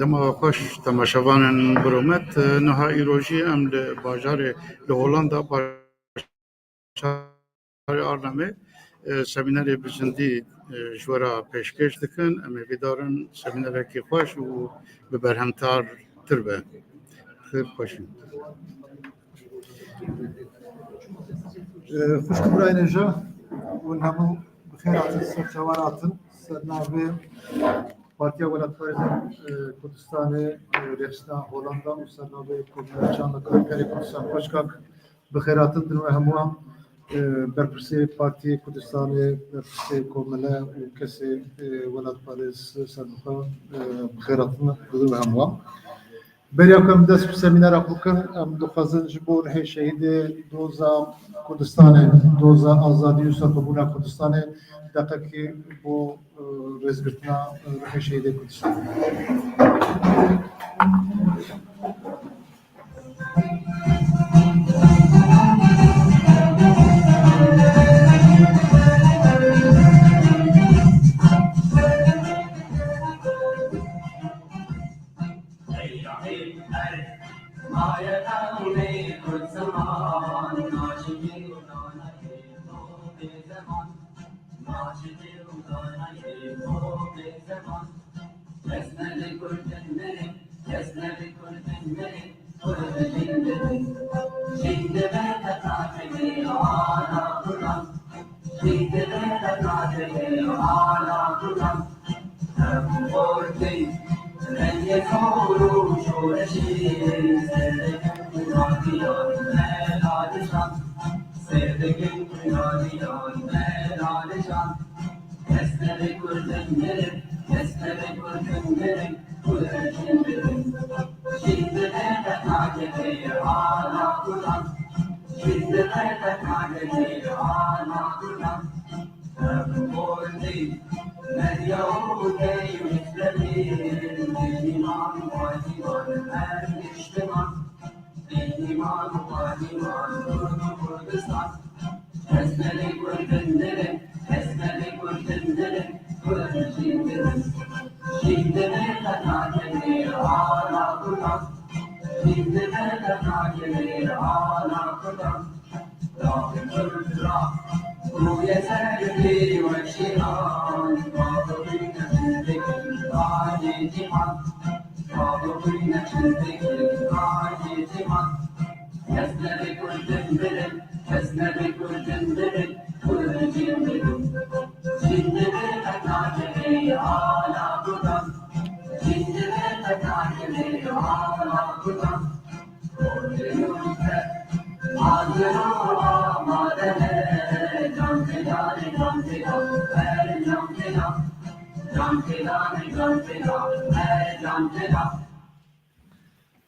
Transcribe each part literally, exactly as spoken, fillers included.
Dema xweş temaşevanên bi rûmet. Niha îrojî em li bajarê, li Holanda, bajarê Arnhemê, e, semînerê bi zindî, e, ji we re pêşkêş dikin. Em ê vîdarin semînerekî xweş û bi berhemdartir be. Xêr xweşin. Xwişk û birayên hêja, hûn hemû bi xêr hatin, ser çavan hatin, ser navê Partiya Welatparêzan, e, Kurdistanê, e, rêxistina Holanda û ser navê Komîteya Çanda Karkerê Kurdistan Xweşkak bi xêr hatin din we hemûyan, e, berpirsê Partiyê Kurdistanê, berpirsê Komele û kesê, e, welatparêz ser bi xwe, e, bi xêr hatin din we hemûyan. Beriya ku em dest bi semînera xwe bikin, em dixwazin ji bo rihê şehîdê doza Kurdistanê, doza azadî û serbixwebûna Kurdistanê deqekî bo, e, rêzgirtina, e, rihê şehîdê Kurdistanê.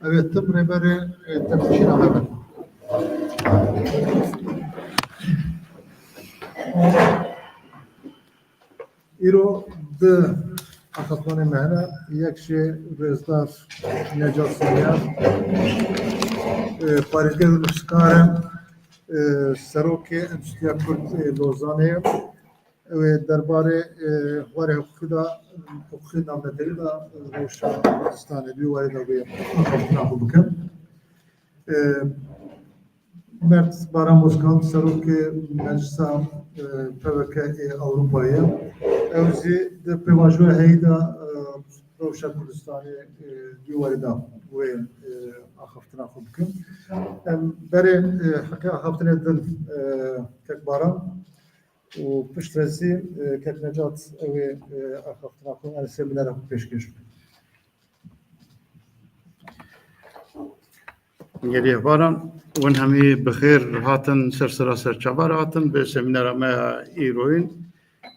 Evet, tim rêberê, e, tepişîna me bin. Îro di axaftinanê me hene, yek jê rêzdar Necat Sanyar, e, parêzger û nivîskar e, e, serokê Enstîtuya Kurd ê Lozanê ye. Ew ê derbarê, e, warê hiqûqî de, hiqûqê navnetewî de, e, rewşa Kurdistanê di wî warê de wê axaftina xwe bikin. E, Mert Baran Bozkan, serokê Meclisa, e, P V K ê Ewropayê ye. Ew jî di pêvajoya heyî de, e, rewşa Kurdistanê, e, di wî warê de wê, e, axaftina xwe bikin. Em berê, e, heqê axaftinê din, e, kek Baran. û piştre jî, e, kek Necat ew ê, e, axaftina xwe, yanî semînera xwe pêşkêş bike. Gelî hevaran, hûn hemî bi xêr hatin, ser sira ser çavar hatin bi semînera me ya îroyîn.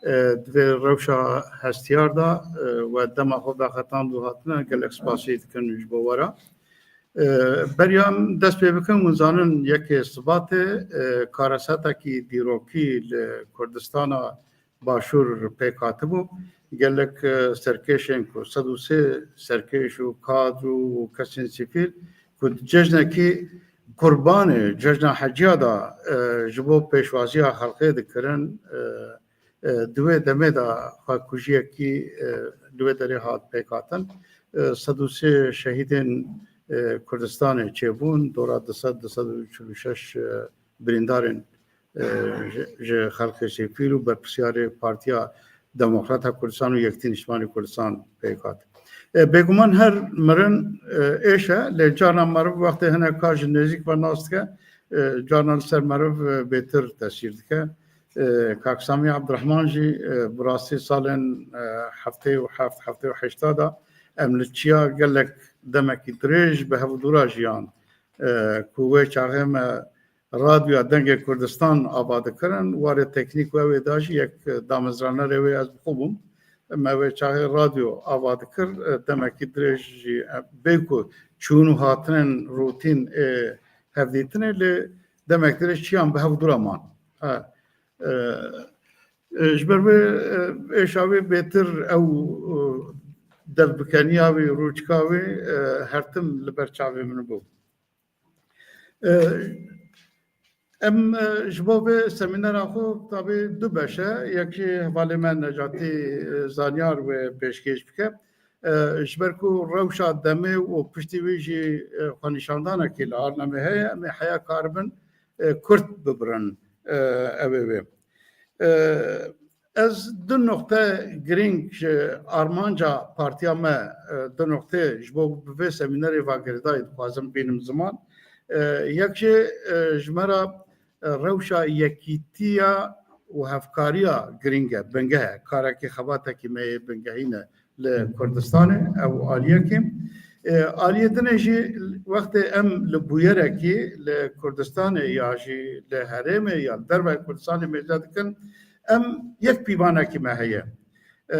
E, di vê rewşa hestiyar de, e, we dema xwe veqetand û hatine, gelek spasî dikin ji bo we re. E, beriya em dest pê bikin, hûn zanin yekê Sibatê, e, karesetekî dîrokî li Kurdistana Başûr pêk hatibû. Gelek, e, serkêşên ku sed û sê serkêş û kadro û kesên sivîl ku di cejnekî qurbanê cejna heciya de, e, ji bo pêşwaziya xelkê dikirin, e, e, di wê demê de xwekujiyekî, e, li wê derê hat pêkhatin. E, sed û sê şehîdên, e, Kurdistanê çêbûn, dora du sed, du sed û çil û şeş, e, birîndarên, e, ji, ji xelkê sivîl û berpirsyarê Partiya Demokrata Kurdistan û Yekîtî Niştimanî Kurdistan pêk hat. E, bêguman her mirin, e, êş e, lê carna meriv wextê hinek ka ji nêzîk ve nas dike, e, carna li ser meriv, e, bêtir tesîr dike. E, Kak Samî Ebdirehman jî, e, bi rastî salên, e, heftê û heft, heftê û heşta de em li çiya gelek demekî dirêj bi hev û dû re jiyan, e, ku wê çaxê me Radyoya Dengê Kurdistan ava dikirin, warê teknîk û ew ê da jî yek damezranerê wê ez bi xwe bûm. Me wê çaxê radyo ava dikir, e, demekî dirêj jî, e, bê ku çûn û hatinên rûtîn ê hevdîtinê lê demek dirêj çiyan bi hev dû re man. E, e, e, ji ber vê, e, êşa wê bêtir ew, e, devbikeniya wê, rûçika wê, e, her tim li ber çavê min bû. E, em, e, ji bo vê semînera xwe tabî du beş e, yekî hevalê me Necatî, e, Zanyar wê pêşkêş bike. E, ji ber ku rewşa demê û piştî wî jî, e, xwenîşandanekî li Arnamê heye, em ê heya karibin, e, kurt bibirin, e, ew ê wê. E, ez du nuqte girîng ji armanca partiya me, e, du nuqtê ji bo bi vê semînerê ve girêdayî dixwazim bînim ziman. E, yek jê, e, ji me re, e, rewşa yekîtiya û hevkariya girîng e, bingeh e. Karekî xebatekî me yê bingehî ne li Kurdistanê, ew aliyekê. E, aliyê dinê jî wextê em li bûyerekî li Kurdistanê ya jî li herêmê ya li dervayê Kurdistanê mêze dikin, em yek pîvanekî me heye. E,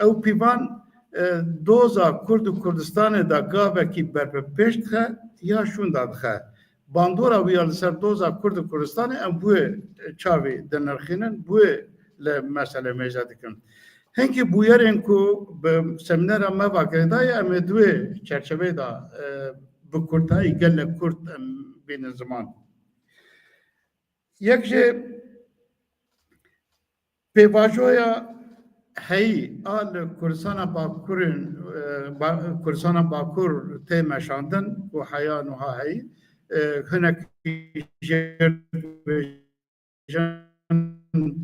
ew pîvan, e, doza Kurd û Kurdistanê de gavekî ber bi pêş dixe ya şûnda dixe. Bandora wî ya li ser doza Kurd û Kurdistanê em bi wê çavê dinirxînin, bi wê li meselê mêze dikin. Hinkî bûyerên ku bi semînera me ve girêdayî, em ê di wê çerçeveyê de, e, bi kurtayî gelek kurt em bînin ziman. Yek jê pêvajoya heyî a li Kurdistana Bakurên, e, ba-, Kurdistana Bakur tê meşandin ku heya nuha heyî, e, hinek jê dibêjin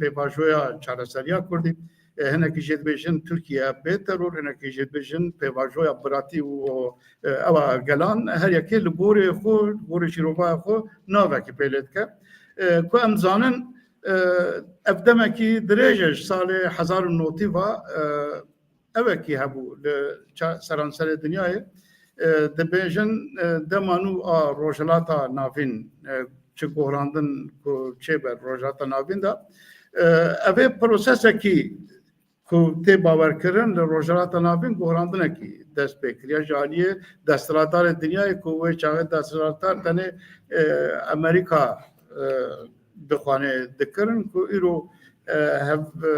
pêvajoya çareseriya Kurdî, e, hinekî jê dibêjin Tirkiye bê teror, hinekî jê dibêjin pêvajoya biratî û, e, ewa gelan, her yekê li gorê xwe, li gorê şîrovaya xwe navekî pê lê dike. E, ku em zanin, e, ev demekî dirêj e, ji salê hezar û notî va, e, ewekî hebû li ça-, seranserê dinyayê. E, dibêjin, e, dema nû a Rojhilata Navîn, e, çi gohrandin ku çêbe Rojhilata Navîn de, e, ev ê prosesekî ku tê bawerkirin li Rojhilata Navîn gohrandinekî dest pê kiriye ji aliyê desthilatdarê dinyayê ku wê çaxê desthilatdar tenê, e, Amerîka, e, dixwane dikirin ku îro, e, hev-, e,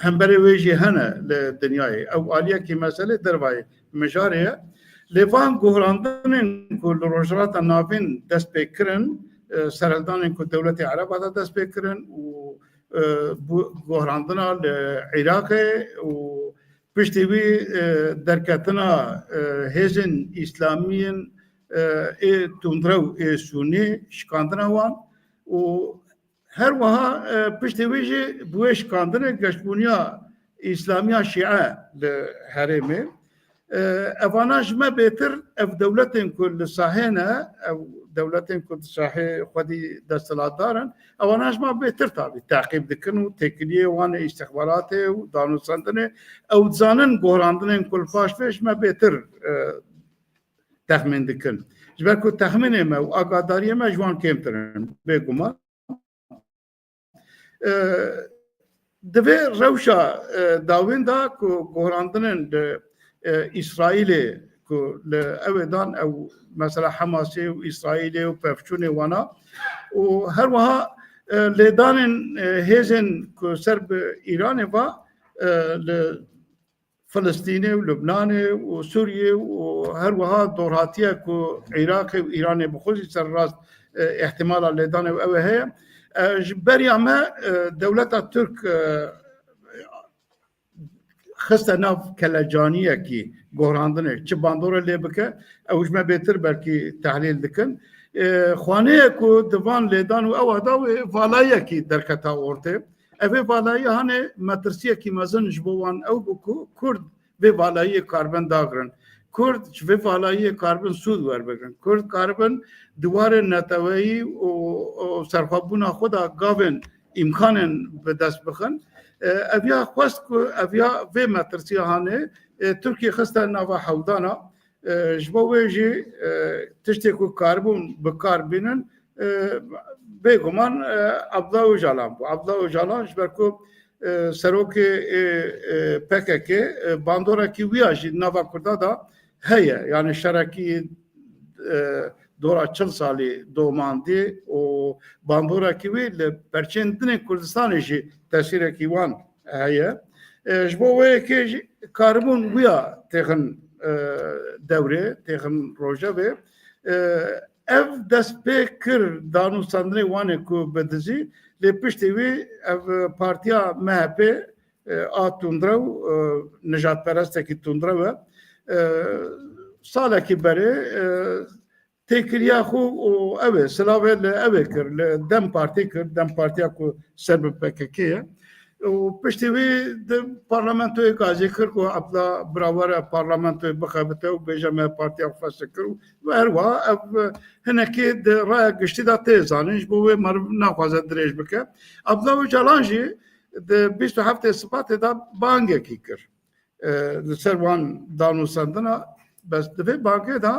hemberê wê jî hene li dinyayê. Ew aliyekî meselê dervayê mijarê ye. Lê van gohrandinên ku li Rojhilata Navîn dest pê kirin, e, serhildanên ku dewletê Ereba de dest pê kirin û, e, bu gohrandina li Iraqê û piştî wî, e, derketina, e, hêzên îslamiyên, e, ê tundrew ê sûnî, şikandina wan û her wiha, e, piştî wî jî bi wê şikandinê geşbûniya îslamiya şîe li herêmê. E, evana ji me bêtir ev dewletên ku li sahê ne, ev dewletên ku di sahê xwedî desthilatdar in, evana ji me bêtir tabî teqîb dikin û têkiliyê wan ê îstixbaratê û danûstendinê, ew dizanin gohrandinên ku li paş vê ji me bêtir, e, texmîn dikin. Ji ber ku texmînê me û agadariyê me ji wan kêmtir in, bêguman. E, di vê rewşa, e, dawîn de ku gohrandinên li, e, Îsraîlê ku li ew ê dan ew mesela Hamasê û Îsraîlê û pevçûnê wana û her wiha, e, lêdanên, e, hêzên ku ser bi Îranê va, e, li Filistînê û Lubnanê û Sûriyê û her wiha dorhatiye ku Iraqê û Îranê bi xwe jî serrast, e, îhtimala lêdanê û ew ê heye. E, ji beriya me, e, dewleta Tirk, e, xiste nav kelecaniyekî gohrandinê, çi bandorê lê bike, ew ji me bêtir belkî tehlîl dikin. E, xwaneyê ku di van lêdan û ewa da wê valayiyekî derketa ortê. Ev ê valayî hanê metirsiyekî mezin ji bo wan ew bû ku Kurd vê valayiyê karibin dagirin. Kurd ji vê valayiyê karibin sûd werbigrin. Kurd karibin di warên neteweyî û, û serxwebûna xwe de gavên îmkanên bi dest bixin. E, ev ya xwest ku ev ya vê metirsiya hanê, e, Tirkiye xiste nava hewldana. E, ji bo wê jî, e, tiştê ku karibûn bi kar bînin, e, bêguman, e, Abdullah Ocalan bû. Abdullah Ocalan ji ber ku, e, serokê, e, e, P K K, e, bandorekî wî ya jî nava Kurda da heye. Yani şerekî, e, dora çil salî domandî û bandorekî wî li perçên din ên Kurdistanê jî tesîrekî wan heye. E, ji bo wê yekê jî karibûn wîya têxin, e, dewrê, têxin rojevê. E, ev dest pê kir danûstandinê wan ê ku bi dizî, lê piştî wî ev partiya M H P, e, a tundrew, e, nijadperestekî tundrew e. E, salekî berê, e, têkiriya xwe û ew ê silavê li ew ê kir, li DEM Partî kir, DEM Partiya ku ser bi P K K ye. Û piştî wî di parlamentoyê gazî kir ku Abdullah bira were parlamentoyê bixebite û bêje me partiya xwe fesik kir û, û her wiha ev hinekî di raya giştî de tê zanîn, ji bo wê meriv naxwaze dirêj bike. Abdullah Ocalan jî di bîst û heftê Sibatê de bangekî kir, e, li ser wan danûstandina, bes di vê bangê de,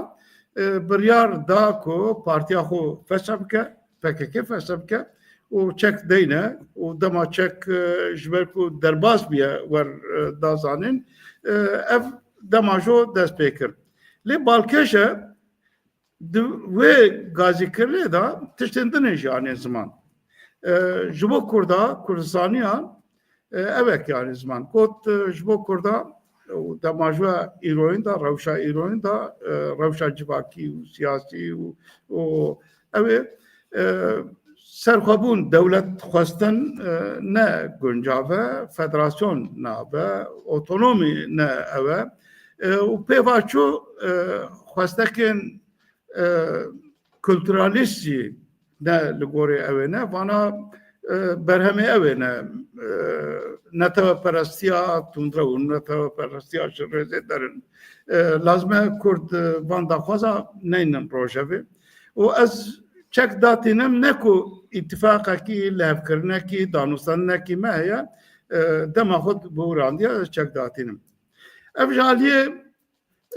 e, biryar da ku partiya xwe feshe bike, P K K feshe bike û çek deyne û dema çek, e, ji ber ku derbas bûye wer, e, da zanîn, e, ev dema jo dest pê kir. Lê balkêş e, di wê gazîkirinê de tiştên din ê jî anîn ziman. E, ji bo Kurda, Kurdistaniya, e, ew ek anî ziman. Got, e, ji bo Kurda, û dema ji we îroyîn de, rewşa îroyîn de, e, rewşa civakî û siyasî û, û ew ê, e, serxwebûn, dewlet xwestin, e, ne guncav e, federasyon nabe, otonomî ne ew e. E, û pê va çû, e, xwestekên, e, kulturalîst jî ne li gorê ew ê ne, vana, e, berhemê ew ê ne, e, neteweperestiya tundrew û neteweperestiya ji rêzê derin. E, lazim e Kurd, e, van daxwaza neynin rojevê. Û ez çek datînim ne ku îtifaqekî, lihevkirinekî, danûstandinekî me heye, e, dema xwe bi wî randiya ez çek datînim. Ev ji aliyê,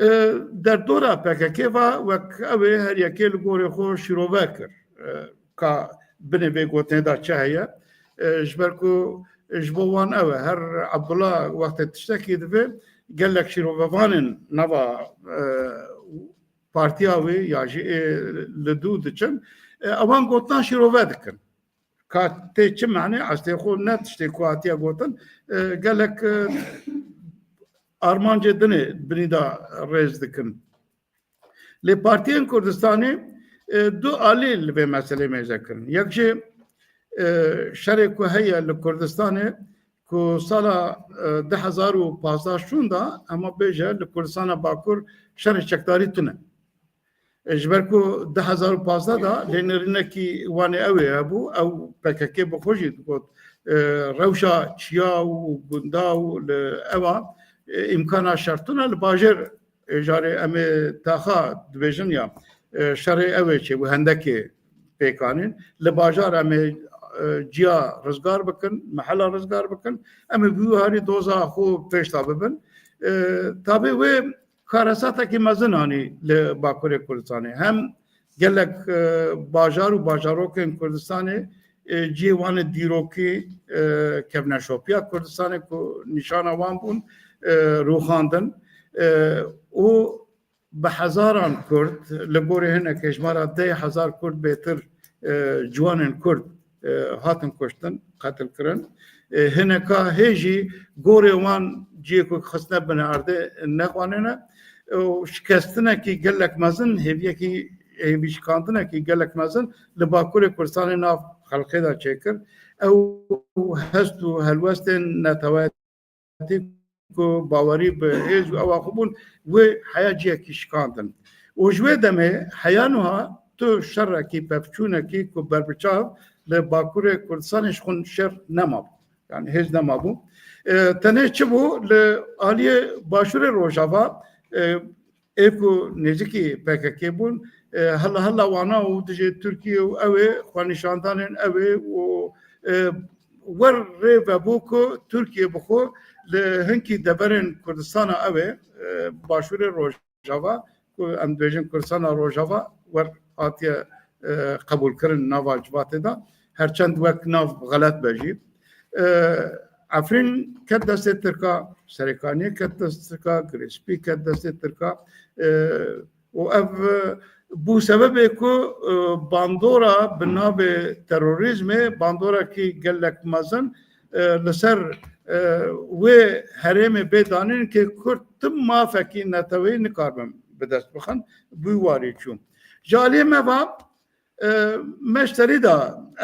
e, derdora P K K va wek ew ê her yekê li gorê xwe şîrove kir. E, ka binê vê gotinê de çi heye? E, ji ber ku ji bo wan ew e. Her Abdullah wextê tiştekî divê gelek şîrovevanên nava, e, partiya wê ya jî ê li dû diçin, e, ewan gotina şîrove dikin. Ka tê çi mane, astê xwe ne tiştê ku hatiye gotin, e, gelek, e, armancê dinê binî de rêz dikin. Lê partiyên Kurdistanê, e, du alî li vê meselê mêze kirin. Yek jî, e, şerê ku heye li Kurdistanê, ku sala, e, du hezar û pazdeh şûnda, hema bêje li Kurdistana Bakur şerê çekdarî tune. E, ji ber ku du hezar û pazdeh de lênerînekî wan ê ew ê hebû, ew P K K bi xwe jî digot, e, rewşa çiya û gunda û li ewa, e, îmkana şer tune li bajêr, e, jarê em ê taxa dibêjin ya, e, şerê ew ê çêbû hendekê pêkanîn. Li bajar em ê, e, ciya rizgar bikin, mehela rizgar bikin. Em ê bi wî harî doza xwe pêş de bibin. E, tabî wê karesatekî mezin anî li Bakurê Kurdistanê. Hem gelek, e, bajar û bajarokên Kurdistanê, e, cihê wan ê dîrokî, e, kevneşopiya Kurdistanê ku nîşana wan bûn, e, rûxandin, e, û bi hezaran Kurd, li gorî hinek hêjmara deh hezar Kurd bêtir, e, ciwanên Kurd e, hatin kuştin, qetil kirin. E, hineka hê jî gorê wan ciyê ku xistine bin erdê nexwanîne. Û şikestinekî gelek mezin, hêviyekî, hêvîşikandinekî gelek mezin li Bakurê Kurdistanê nav xelkê de çêkir. Ew hest û helwestên neteweyatî ku bawerî bi hêz û ewa xwe bûn, wê heya ciyekî şikandin. Û ji wê demê heya nuha tu şerekî, pevçûnekî ku berbiçav li Bakurê Kurdistanê ji xwe şer nemabû. Yani hêz nemabû. E, tenê çi bû? Li aliyê Başûrê Rojava, e, ê ku nêzîkî P K K bûn, e, hela hela wana û dijî Tirkiye û ew ê xwenîşandanên ew ê û, e, wer rê vebû ku Tirkiye bi xwe li hinkî deverên Kurdistana ew ê, e, Başûrê Rojava, ku em dibêjin Kurdistana Rojava, wer hatiye, e, qebûlkirin nava civatê de, herçend wek nav xelet be jî. E, Efrîn ket destê Tirka, Serêkaniyê ket destê Tirka, Girêspî ket destê Tirka, e, û ev, e, bû sebebê ku, e, bandora bi navê terorîzmê, bandorekî gelek mezin, e, li ser, e, wê herêmê bê danîn kê Kurd tim mafekî neteweyî nikaribin bi dest bixin, bi wî warî çû. Ji aliyê me ve, e, me ji serî de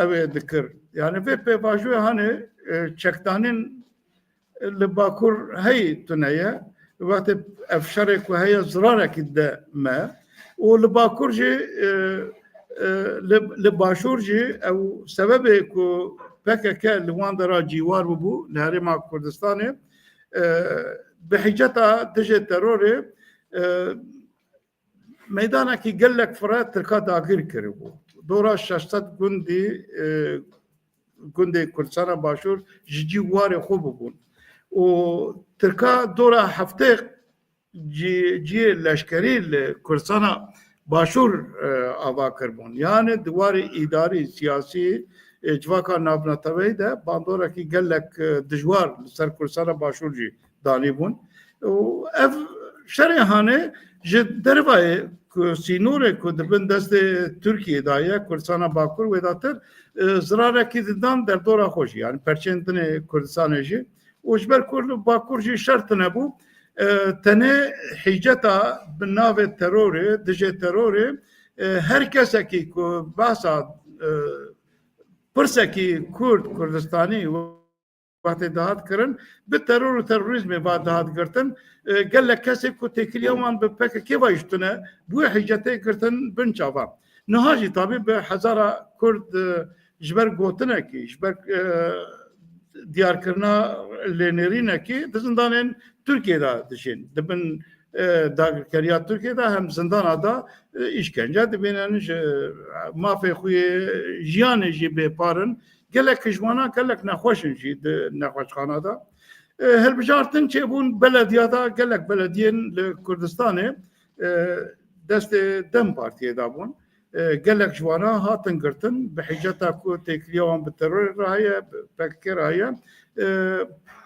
ew ê dikir. Yani vê pêvajoyê hanê, e, çekdanîn li Bakur heyî tune ye. Wextê ev şerê ku heye zirarekî dide me û li Bakur jî, e, e, li, li Başûr jî ew sebebê ku P K K li wan dera cîwar bûbû li Herêma Kurdistanê, e, bi hiceta dijê terorê, e, meydanekî gelek fireh Tirka dagir kiribû. Dora şeş sed gundî, e, gundê Kurdistana Başûr ji cî warê xwe bûbûn. Û Tirka dora heftê cî-, cihê leşkerî li Kurdistana Başûr, e, ava kiribûn. Yani di warê îdarî, siyasî, e, civaka navneteweyî de bandorekî gelek, e, dijwar li ser Kurdistana Başûr jî danîbûn. Û ev şerê hanê ji dervayê ku sînorê ku di bin destê Tirkiyê de ye, Kurdistana Bakur wêdatir, e, zirarekî didan derdora xwe jî, yani perçên din ê Kurdistanê jî. Û ji ber ku li Bakur jî şer tune bû, e, tenê hiceta bi navê terorê, dijê terorê, e, her kesekî ku behsa, e, pirsekî Kurd, Kurdistanî wextê dihat kirin, bi teror û terorîzmê va dihat girtin. E, gelek kesê ku têkiliya wan bi P K K ve jî tune bûye, hicetê girtin bin çavan. Niha jî tabî bi hezara Kurd, e, ji ber gotinekî, ji ber, e, diyarkirina lênêrînekî di zindanên Tirkiyê de dijîn. Di bin, e, dagirkeriya Tirkiyê de hem zindana de, e, îşkence dibînin, ji mafê xwe yê jiyanê jî bêpar in. Gelek ji wana gelek nexweş in jî di nexweşxana de. E, hilbijartin çêbûn belediya de, gelek belediyên li Kurdistanê, e, destê DEM Partiyê de bûn. E, gelek ji wana hatin girtin, bi hiceta ku têkiliya wan bi terorê re heye, bi P K K re heye. E,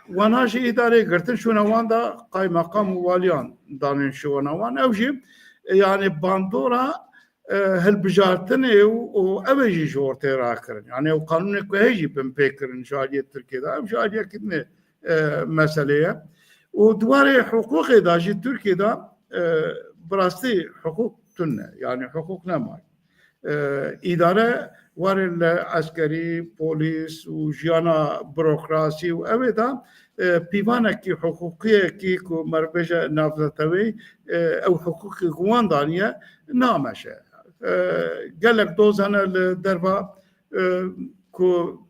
wana jî îdareyê girtin, şûna wan de qaymeqam û waliyan danên şûna wan. Ew jî, e, yani bandora, e, hilbijartinê û, û ew ê jî ji ortê rakirin. Yani ew qanûnê ku heye jî bin pê kirin ji aliyê Tirkiyê de. Ew jî aliyekî din ê, e, meselê ye. Û di warê hiqûqê de jî Tirkiyê de, e, bi rastî hiqûq tune. Yani hiqûq nemaye. E, îdare warê li eskerî, polîs û jiyana burokrasî û ew ê de, e, pîvanekî hiqûqiyekî ku meriv bêje navneteweyî, e, ew hiqûqê ku wan daniye, nameşe. E, gelek doz hene li derva, e, ku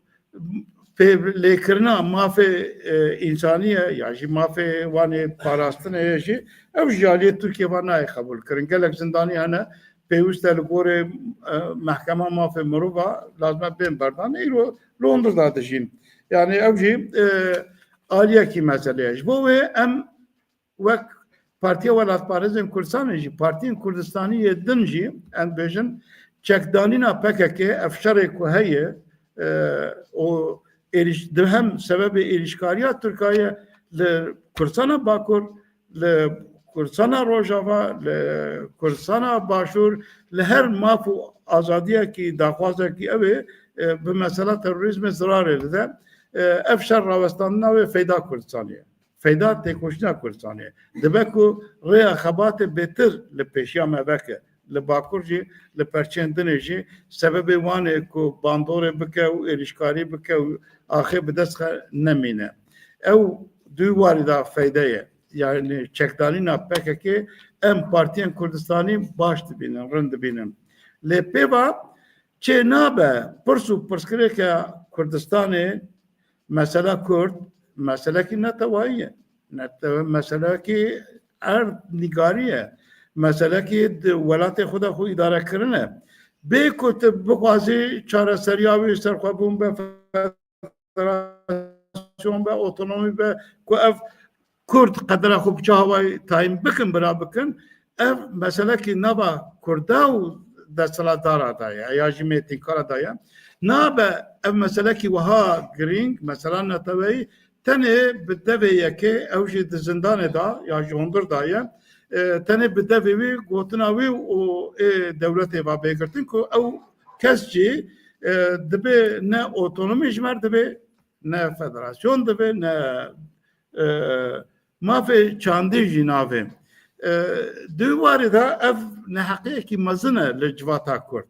pêlêkirina mafê, e, însanî ye ya jî mafê wan ê parastinê ye jî, ew jî aliyê Tirkiyê ve nayê qebûlkirin. Gelek zindanî hene pêwîst e li gorê, e, mehkema mafê mirova lazim e bên berdan. Îro Londra de dijîn. Yani ew jî, e, aliyekî mesele ye. Ji bo wê em wek Partiya Welatparêzên Kurdistanê jî, partiyên Kurdistanî yê din jî, em bêjin, çekdanîna P K K, ev şerê ku heye, e, û êrîş-, di hem sebebê êrîşkariya Tirka ye li Kurdistana Bakur, li Kurdistana Rojava, li Kurdistana Başûr, li her maf û azadiyekî, daxwazekî ew ê, e, bi mesela terorîzmê zirarê dide. E, ev şer rawestandina wê feyda Kurdistanê ye. Feyda têkoşîna Kurdistanê ye. Dibe ku rêya xebatê bêtir li pêşiya me veke. Li Bakur jî, li perçên din ê jî sebebê wan ê ku bandorê bike û êrîşkarî bike û axê bi dest xe nemîne. Ew di wî warî de feyde ye. Yani çekdanîna P K K em partiyên Kurdistanî baş dibînin, rind dibînin. Lê pê va çê nabe pirs û pirsgirêke Kurdistanê, mesela Kurd, meselekî netewayî ye. Netewe, meselekî erdnîgarî ye. Meselekî di welatê xwe de xwe îdare kirine. Bê ku tu bixwazî çareseriya wî serxwebûn be, federasyon be, otonomî be, ku ev Kurd qedera xwe bi çi hawayî tayîn bikin, bira bikin, ev meselekî nava Kurda û desthilatdara de ye, ya jî mêtînkara de ye. Nabe ev meselekî wiha girîng, mesela neteweyî, tenê bi devê yekê, ew jî di zindanê de ya ji hundir de ye, e, tenê bi devê wî, gotina wî û ê dewletê ve bê girtin ku ew kes jî, e, dibê ne otonomî ji me re dibê, ne federasyon dibê, ne, e, mafê çandî jî navê. E, di wî warî de ev neheqiyekî mezin e li civata Kurd.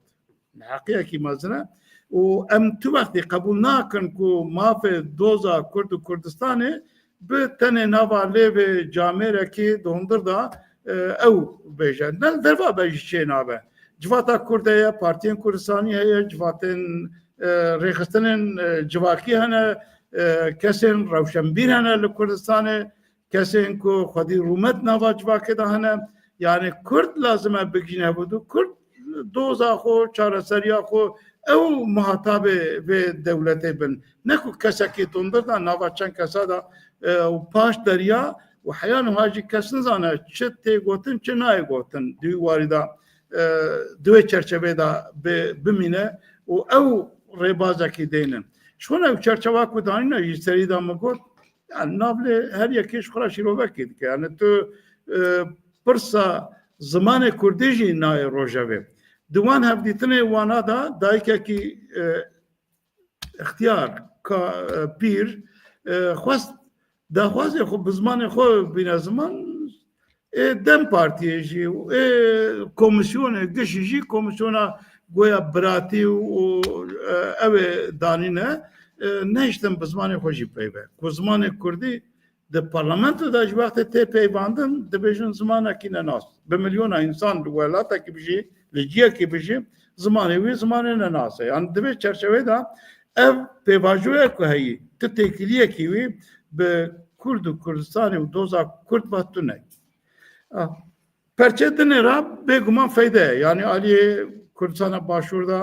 Neheqiyekî mezin e û em tu wextî qebûl nakin ku mafê doza Kurd û Kurdistanê bi tenê nava lêvê camêrekî di hundir de, e, ew bêje. Ne li derva be jî çê nabe. Civata Kurd heye, partiyên Kurdistanî heye, civatên, e, rêxistinên, e, civakî hene, e, kesên rewşenbîr hene li Kurdistanê, kesên ku xwedî rûmet nava civakê de hene. Yani Kurd lazim e bigihîne hev û du. Kurd doza xwe, çareseriya xwe, ew muhatabê vê dewletê bin. Ne ku kesekî tundir de nava çend kesa de, e, û paş deriya û heya niha jî kes nizane çi tê gotin, çi nayê gotin. Di wî warî de, e, di wê çerçevê de bi-, bimîne û ew rêbazekî dênin. Ji xwe ne ew çerçewa ku danîne ji serî de min got, yani nav lê her yekê ji xwe re şîrovekê dike. Yani tu, e, pirsa zimanê kurdî jî nayê rojevê. Di wan hevdîtinê wana de dayikekî, e, ixtiyar, ka, e, pîr, e, xwest daxwazê xwe bi zimanê xwe bîne ziman, ê DEM Partiyê jî û ê komîsyonê gişî jî, komîsyona goya biratî û, û, e, ew ê danîne, e, nehiştin bi zimanê xwe jî peyve. Ku zimanê kurdî di parlamento de ji wextê tê peyvandin, dibêjin zimanekî nenas. Bi milyona însan li welatekî bijî, li ciyekî bijî, zimanê wî zimanê nenas e. Yani di vê çerçevê de ev pêvajoya ku heyî, tu têkiliyekî wî bi Kurd û Kurdistanê û doza Kurd ve tune. Ah, perçe dinê re bêguman feyde ye. Yani aliyê Kurdistana Başûr de,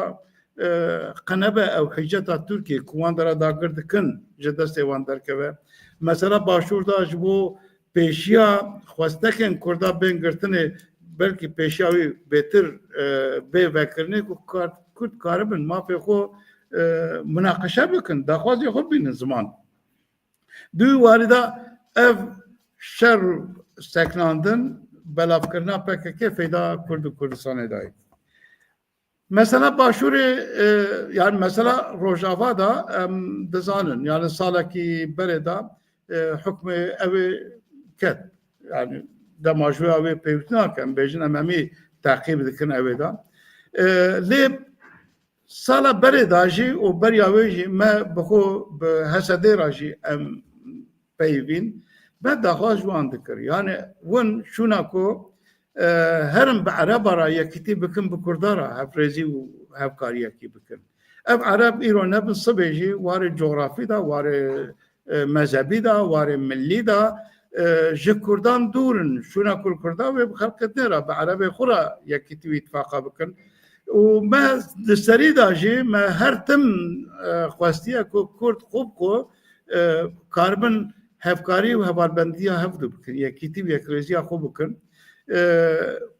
e, qe nebe ew hiceta Tirkiyê ku wan dera dagir dikin ji destê wan derkeve. Mesela Başûr de ji bo pêşiya xwestekên Kurda bên girtinê, belkî pêşiya wî bêtir, e, bê vekirinê ku kar-, Kurd karibin mafê xwe, e, munaqeşe bikin, daxwazê xwe bînin ziman. Di wî warî de ev şer seknandin, belavkirina P K K feyda Kurd û Kurdistanê dayî. Mesela Başûrê, e, yani mesela Rojava da em dizanin, yani salekî berê de, e, hukmê ew ê ket. Yani dema ji wê ew ê pêwîst nake, em bêjin em hemî teqîb dikin ew ê de. E, lê sala berê de jî û beriya wê jî me bi xwe bi H S D re jî em peyivîn, me daxwaz ji wan dikir. Yani win şûna ku, e, herin bi Ereba re yekîtî bikin, bi Kurda re hevrêzî û hevkariyekî bikin. Ev Ereb îro nebin, sibê jî warê cografî de, warê, e, mezhebî de, warê millî de, e, ji Kurdan dûr in. Şûna ku li Kurda wê bi xelkê din re, bi Erebê xwe re yekîtî û îtifaqa bikin. Û me di serî de jî me her tim, e, xwestiye ku Kurd xwe bi xwe, e, karibin hevkarî û hevalbendiya hevdu bikin, yekîtî û yekrêziya xwe bikin. E,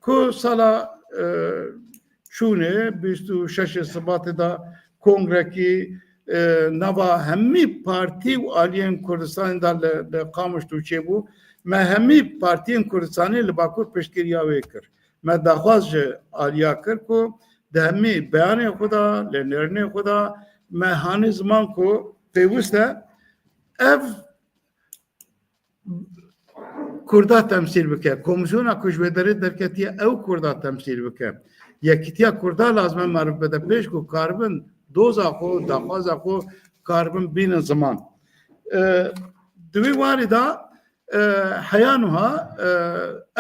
ku sala, e, şûnê bîst û şeş Sibatê de kongrekî, e, nava hemî partî û aliyên Kurdistanê de li, li Qamişlo çêbû. Me hemî partiyên Kurdistanê li Bakur piştgiriya wê kir. Me daxwaz ji aliya kir ku di hemî beyanê xwe de, li nêrînê xwe de me hanî ziman ku pêwist e ev Kurda temsîl bike. Komîsyona ku ji wê derê derketiye ew Kurda temsîl bike. Yekîtiya Kurda lazim e meriv bide pêş ku karibin doza xwe, daxwaza xwe karibin bînin ziman. E, di wî warî de e, heya nuha e,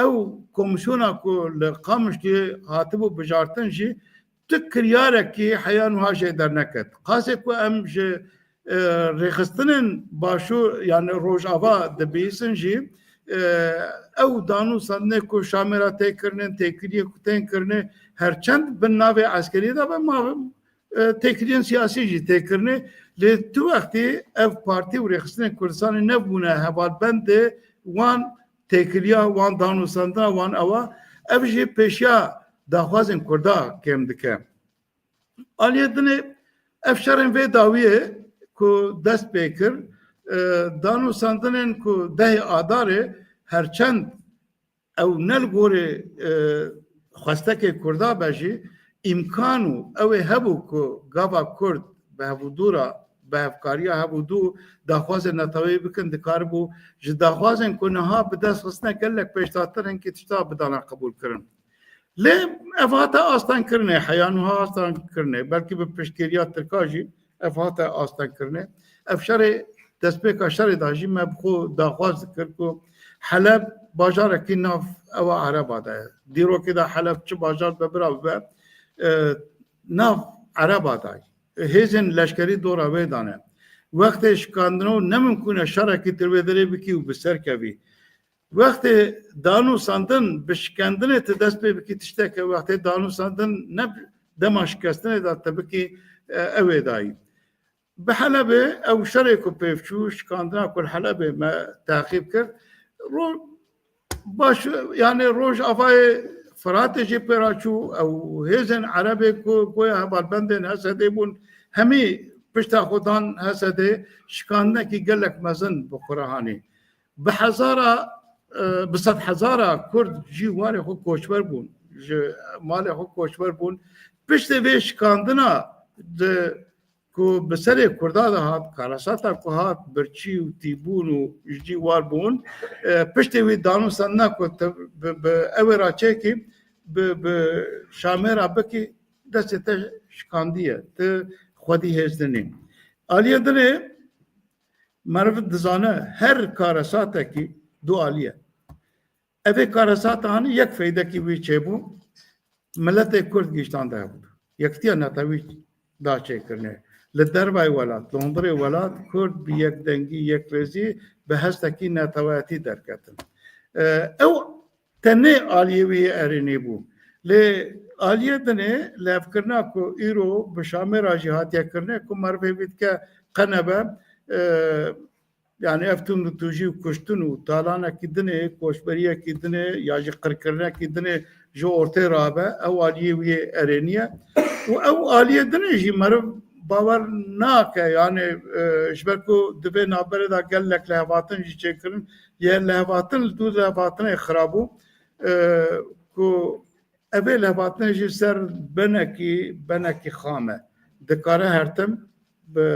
ew komîsyona ku li Qamişliyê hatibû bijartin jî tu kiryarekî heya nuha jê derneket. Qasê ku em ji e, rêxistinên başûr, yani Rojava dibihîsin jî, e, ew danûstandinê ku Şamê re tê kirinê, têkiliyê ku tên kirinê, her çend bin navê eskeriyê de be, ma, e, têkiliyên siyasî jî tê kirinê. Lê tu wextî ev partî û rêxistinên Kurdistanê nebûne hevalbendê wan têkiliya, wan danûstandina wan ewa, ev jî pêşiya daxwazên Kurda kêm dike. Aliyê dinê ev şerên vê dawiyê ku dest pê kir, e, danûstandinên ku dehê Adarê her çend ew ne li gorî, e, xwestekê Kurda be jî, îmkan û ew ê hebû ku gava Kurd bi hevûdû re, bi hevkariya hevûdû daxwazên neteweyî bikin, dikaribû ji daxwazên ku niha bi dest xistine gelek pêşdatir hinkî tişta bidana qebûlkirin. Lê ev hate astengkirinê, heya nuha astengkirinê, belkî bi piştgiriya Tirka jî ev hate astengkirinê. Ev şerê, destpêka şerê de jî me bi xwe daxwaz dikir ku Heleb bajarekî nav ewa Ereba de ye. Dîrokê de Heleb çi bajar be bira bibe, e, nav Ereba de ye. Hêzên leşkerî dora wê de ne. Wextê şikandino ne mimkûn e şerekî tu li wê derê bikî û bi ser kevî. Wextê danûstandin bi şikendinê tu dest pê bikî tiştek e, wextê danûstandin ne dema şikestinê de tu bikî, e, ew ê dayî. Bi Helebê ew şerê ku pêv çû, şikandina ku li Helebê me teqîb kir, ro-, baş, yani Rojavayê Firatê jî pê re çû, ew hêzên Erebê ku goya hevalbendên Hesedê bûn, hemî pişta xwe dan Hesedê, şikandinekî gelek mezin bi xwe re hanî. Bi hezara, e, bi sed hezara Kurd jî warê xwe koçber bûn, ji malê xwe koçber bûn. Piştê vê şikandina di, ku bi serê Kurda de hat, karesata ku hat, birçî û tîbûn û ji cî war bûn, e, piştê wî danûstandina ku te-, bi, bi ew ê re çêkî, bi, bi Şamê re bikî, destê te şikandiye. Tu xwedî hêz dinî. Aliyê dinê, meriv dizane her karesatekî du alî ye. Evê karesata hanî yek feydekî wî çêbû, miletê Kurd giştande hebû. Yekitiya netewî da çêkirine. Li dervayê welat, li hundirê welat, Kurd bi yekdengî, yekrêzî, bi hestekî neteweyetî derketin. E, ew tenê aliyê wî yê erênî bû. Lê aliyê dinê levkirina ku îro bi Şamê re jî hatiye kirine, ku merivê vî dike qe nebe, e, yani ev tund û tûjî û kuştin û talanekî dinê, koçberiyekî dinê ya jî qirkirinekî dinê ji ortê rabe, ew aliyê wî yê erênî ye. Û ew aliyê dinê jî meriv bawer nake, yani, e, ji ber ku di vê navberê de gelek lihevhatin jî çêkirin, yê lihevhatin li dû lihevhatinê xira bû, e, ku evê lihevhatinê jî ser benekî, benekî xam e. Dikare her tim bi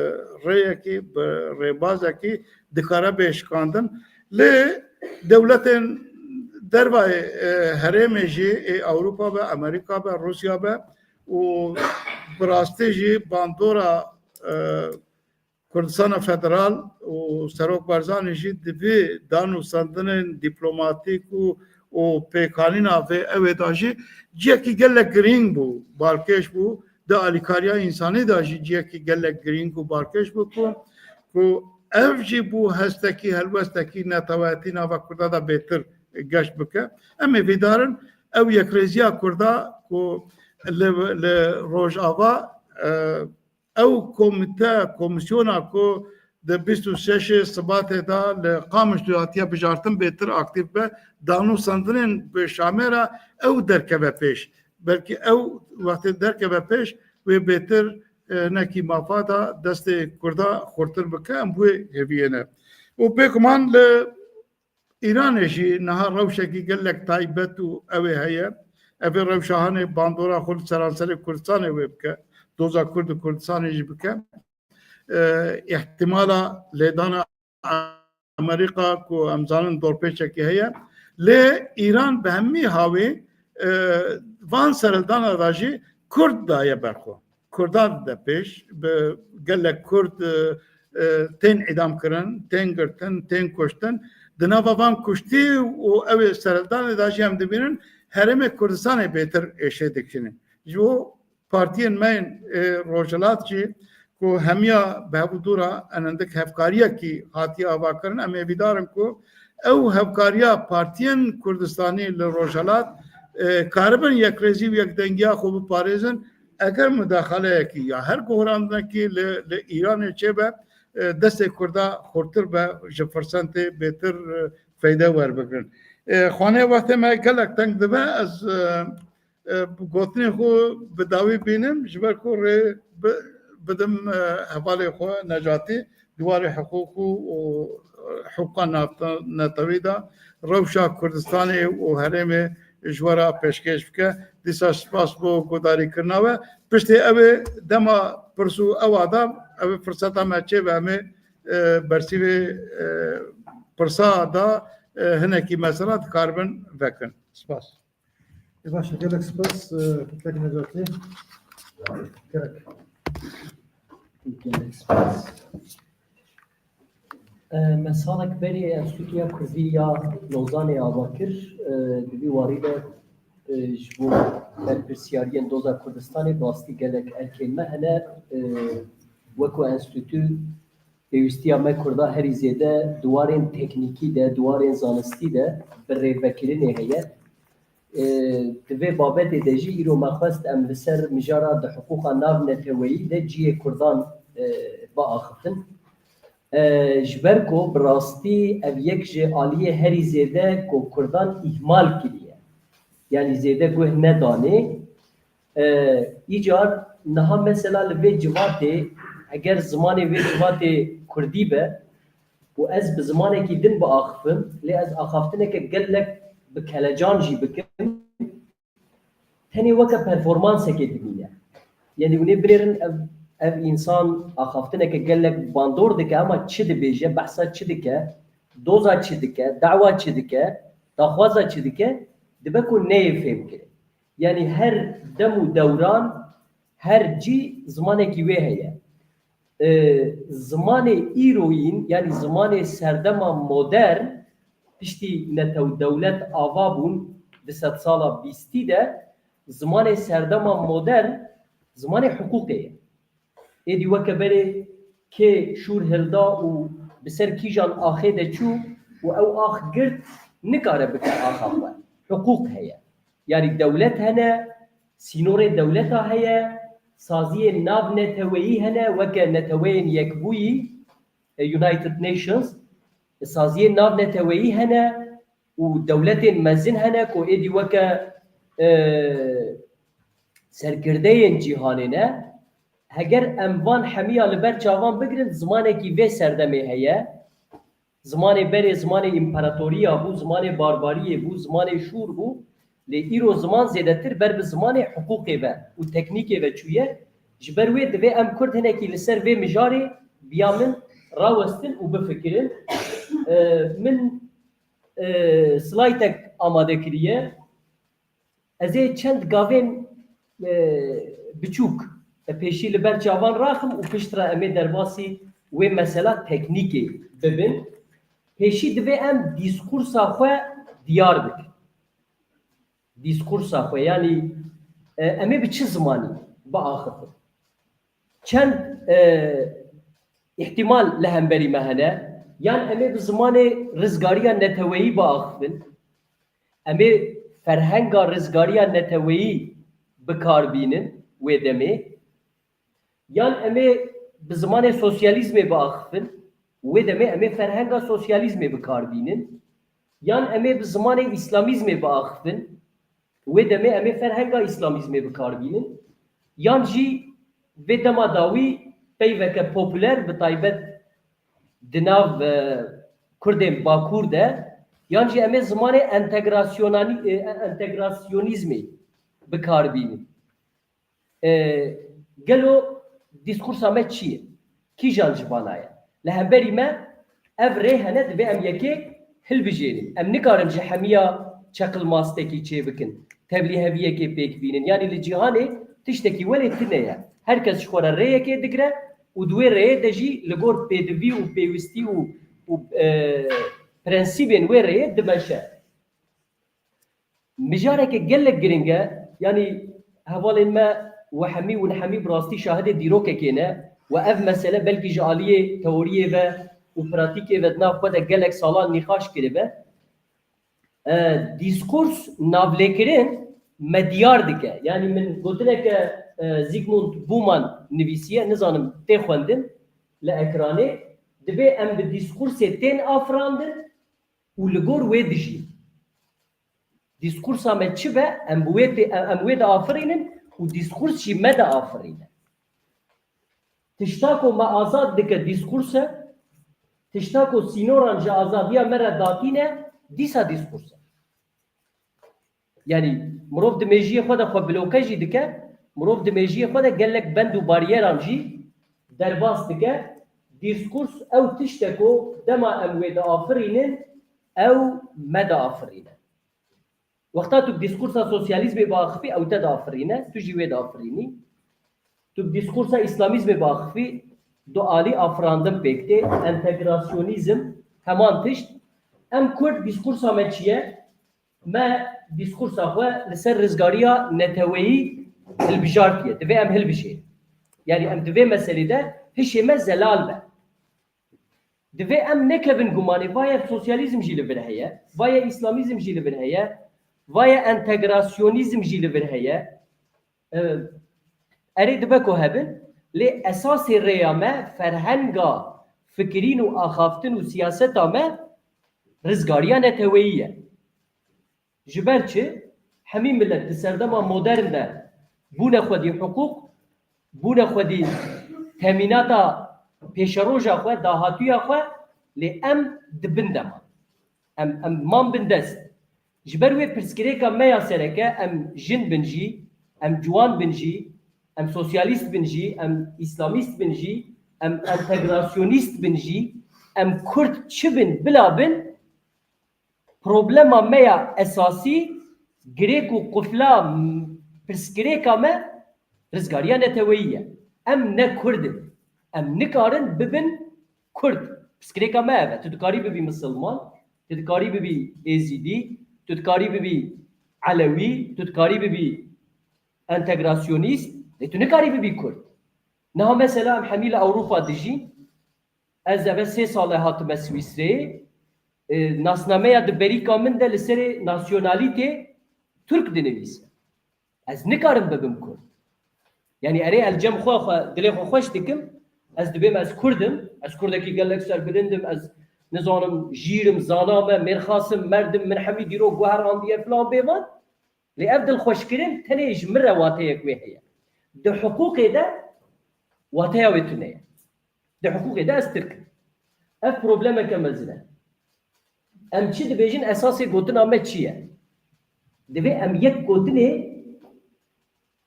rêyekî, bi rêbazekî dikare bê şikandin. Lê dewletên dervayê, e, herêmê jî, ê Ewropa be, Amerîka be, Rûsya be û bi rastî jî bandora, e, Kurdistana Federal û Serok Barzanî jî di vî danûstandinên dîplomatîk û, û pêkanîna vê ew ê de jî cihekî gelek girîng bû, balkêş bû. Di alîkariya însanî de jî cihekî gelek girîng û balkêş bû ku, ku ev jî bû hestekî, helwestekî neteweyetî nava Kurda de bêtir geş bike. Em ê vîdarin ew yekrêziya Kurda ku li, li Rojava, e, ew komîte, komîsyona ku di bîst û şeşê Sibatê de li Qamişlo hatiye bijartin bêtir aktîf be, danûstandinên bi Şamê re ew derkeve pêş. Belkî ew wextê derkeve pêş, wê bêtir, e, hinekî mafa de destê Kurda xurtir bike, em bi wê hêviyê ne. Û bêguman li Îranê jî niha rewşekî gelek taybet û ew ê heye. Ev ê rewşa hanê bandora xwe li seranserê Kurdistanê wê bike. Doza Kurd û Kurdistanê jî bike. E, îhtimala lêdana Amerîka ku em zanin dorpêçekî heye. Lê Îran bi hemî hawî, e, van serhildana de jî Kurd daye ber xwe. Kurdan dide pêş, bi gelek Kurd, e, e, tên îdam kirin, tên girtin, tên kuştin. Di nava van kuştî û ew ê serhildanê de jî em dibînin herêmê Kurdistanê bêtir êşê dikişînin. Ji bo partiyên me yên, e, Rojhilat jî ku hemiya bi hev û dû re enendik hevkariyekî hatiye avakirin, em ê vîdarin ku ew hevkariya partiyên Kurdistanî li Rojhilat, e, karibin yekrêzî û yekdengiya xwe biparêzin. Eger mudaxaleyekî ya her guhurandinekî li, li Îranê çêbe, e, destê Kurda xurtir be, ji firsentê bêtir, e, feyde werbigrin. E, xanê wextê me gelek teng dibe, ez, e, e, gotinê xwe bi dawî bînim, ji ber ku rê bi-, bidim, e, hevalê xwe Necatî, di warê hiqûq û, û hiqûqa navte-, netewî de rewşa Kurdistanê û herêmê ji we re pêşkêş bike. Dîsa spas bo guhdarîkirina we. Piştî ew ê dema pirs û ewa de, ew ê firseta me çêbe, em ê, e, bersîvê, e, pirsa de, e, hinekî mesela dikaribin vekin. Spas. Ê baş e, gelek spas, e, Kek Necatî. Gerek. Gelek spas. E, me salek berê Enstîtuya Kurdî ya Lozanê ava kir. E, di vî warî de, e, ji bo berpirsiyariyên doza Kurdistanê bi rastî gelek erkên me hene. E, weko enstîtu pêwîstiya me Kurda herî zêde di warên teknîkî de, di warên zanistî de bi rêvekirinê heye. E, di vê babetê de jî îro me xwest em li ser mijara di hiqûqa navneteweyî de cihê Kurdan, e, biaxifin. E, ji ber ku bi rastî ev yek ji aliyê herî zêde ku Kurdan îhmal kiriye. Yanî zêde guh nedanê. E, îcar niha mesela li vê civatê, eger zimanê vê civatê Kurdî be û ez bi zimanekî din biaxifim, lê ez axaftineke gelek bi kelecan jî bikim, tenê weke performansekê dimîne. Yanî hûn ê binêrin ev, ev însan axaftineke gelek bandor dike, ama çi dibêje, behsa çi dike, doza çi dike, dawa çi dike, daxwaza çi dike, dibe ku neyê fêhmkirin. Yanî her dem û dewran, her cî zimanekî wê heye. E, zimanê îroyîn, yanî zimanê serdema modern, piştî netew dewlet ava bûn di sedsala bîstî de, zimanê serdema modern zimanê hiqûqê ye. Êdî weke berê kê şûr hilda û bi ser kîjan axê de çû û ew ax girt, nikare bike axa xwe. Hiqûq heye. Yanî dewlet hene, sînorê dewleta heye, saziyên navneteweyî hene, weke Neteweyên Yekbûyî, e, United Nations, saziyên navneteweyî hene û dewletên mezin hene ku êdî weke, e, serkirdeyên cîhanê ne. Heger em van hemiya li ber çavan bigirin, zimanekî vê serdemê heye. Zimanê berê zimanê împaratoriya bû, zimanê barbariyê bû, zimanê şûr bû. Lê îro ziman zêdetir ber bi zimanê hiqûqê ve û teknîkê ve çûye. Ji ber wê divê em Kurd hinekî li ser vê mijarê biya min rawestin û bifikirin. E, min, e, slaytek amade kiriye. Ez ê çend gavên, e, biçûk, e, pêşî li ber çavan raxim û piştre em ê derbasî wê mesela teknîkê bibin. Pêşî divê em dîskursa xwe diyar bikin. Dîskursa xwe, yanî, e, em ê bi çi zimanî biaxifin? Çend, e, îhtimal li hemberî me hene. Yan em ê bi zimanê rizgariya neteweyî biaxifin. Em ê ferhenga rizgariya neteweyî bi kar bînin wê demê. Yan em ê bi zimanê sosyalîzmê biaxifin. Wê demê em ê ferhenga sosyalîzmê bi kar bînin. Yan em ê bi zimanê îslamîzmê biaxifin. Wê demê em ê ferhenga îslamîzmê bi kar bînin. Yan jî vê dema dawî peyveke populer, bi taybet di nav, e, Kurdên Bakur de, Yan jî em ê zimanê entegrasyonanî-, e, entegrasyonîzmê bi kar bînin. E, gelo dîskursa me çi ye? Kîjan ji vana ye? Li hemberî me ev rê hene, divê em yekê hilbijêrin. Em nikarin ji hemiya çeqilmastekî çêbikin, tevlîheviyekê pêk bînin. Yanî li cîhanê tiştekî welê tune ye. Her kes ji xwe re rêyekê digire û di wê rêyê de jî li gor pêdivî û pêwistî û, û, e, prensîbên wê rêyê dimeşe. Mijareke gelek giring e, yanî hevalên me we hemî û hemî bi rastî şahidê dîrokekê ne, we ev mesele belkî ji aliyê teoriyê ve û pratîkê ve di nav xwe de gelek salan nîqaş kiribe. E, dîskurs navlêkirin me diyar dike. Yanî min gotineke, e, Zygmunt Bauman nivîsiye, nizanim tê xwendin li ekranê, divê em bi dîskursê tên afirandin û li gor wê dijîn. Dîskursa me çi be, em bi wê tê-, em, em wê diafirînin û dîskurs jî me diafirîne. Tişta ku me azad dike dîskurs e, tişta ku sînoran ji azadiya me re datîne, dîsa dîskurs e. Yanî mirov di mêjiyê xwe de xwe bloke jî dike, mirov di mêjiyê xwe de gelek bend û baryeran jî derbas dike. Dîskurs ew tişt e ku dema em wê diafirînin, ew me diafirîne. Wexta tu bi dîskursa sosyalîzmê biaxifî, ew te diafirîne, tu jî wê diafirînî. Tu bi dîskursa îslamîzmê biaxifî, du alî afirandin pêk tê, entegrasyonîzm, heman tişt. Em Kurd dîskursa me çi ye? Me dîskursa xwe li ser rizgariya neteweyî hilbijartiye. Divê em hilbijêrin. Yanî em di vê meselê de hişê me zelal be. Divê em nekevin gumanê, vaye sosyalîzm jî li vir heye, vaye îslamîzm jî li vir heye, vaye entegrasyonîzm jî li vir heye. Ee, erê dibe ku hebin, lê esasê rêya me, ferhenga fikirîn û axaftin û siyaseta me rizgariya neteweyî ye. Ji ber çi? Hemî milet di serdema modern de bûne xwedî hiqûq, bûne xwedî temînata pêşeroja xwe, dahatuya xwe, lê em di bin de man. Em, em man bindest. Ji ber wê pirsgirêka me ya sereke, em jin bin jî, em ciwan bin jî, em sosyalîst bin jî, em îslamîst bin jî, em entegrasyonîst bin jî, em Kurd çi bin, bila bin, problema me ya esasî, girêk û qufla m-, pirsgirêka me rizgariya neteweyî ye. Em ne Kurd in. Em nikarin bibin Kurd. Pirsgirêka me ev e. Tu dikarî bibî misilman, tu dikarî bibî êzîdî, tu dikarî bibî elewî, tu dikarî bibî entegrasyonîst, lê tu nikarî bibî Kurd. Niha mesela em hemî li Ewropa dijîn, ez eve sê sal e hatime Swîsreyê, e, nasnameya di berîka min de li serê nasyonalîtê Tirk dinivîse. Ez nikarim bibim Kurd. Yanî erê ez cem xwe, xwe, dilê xwe xweş dikim, ez dibêm ez Kurd im, ez Kurdekî gelek serbilind im, ez nizanim jîr im, zana me, mêrxas im, merd im, min hemî dîrok guheriyandiye filan bêvan. Lê ev dilxweşkirin tenê ji min re wateyek wê heye. Di hiqûqê de wateya wê tune ye. Di hiqûqê de ez Tirk im. Ev problemeke mezin e. Em çi dibêjin, esasê gotina me çi ye? Divê em yek gotinê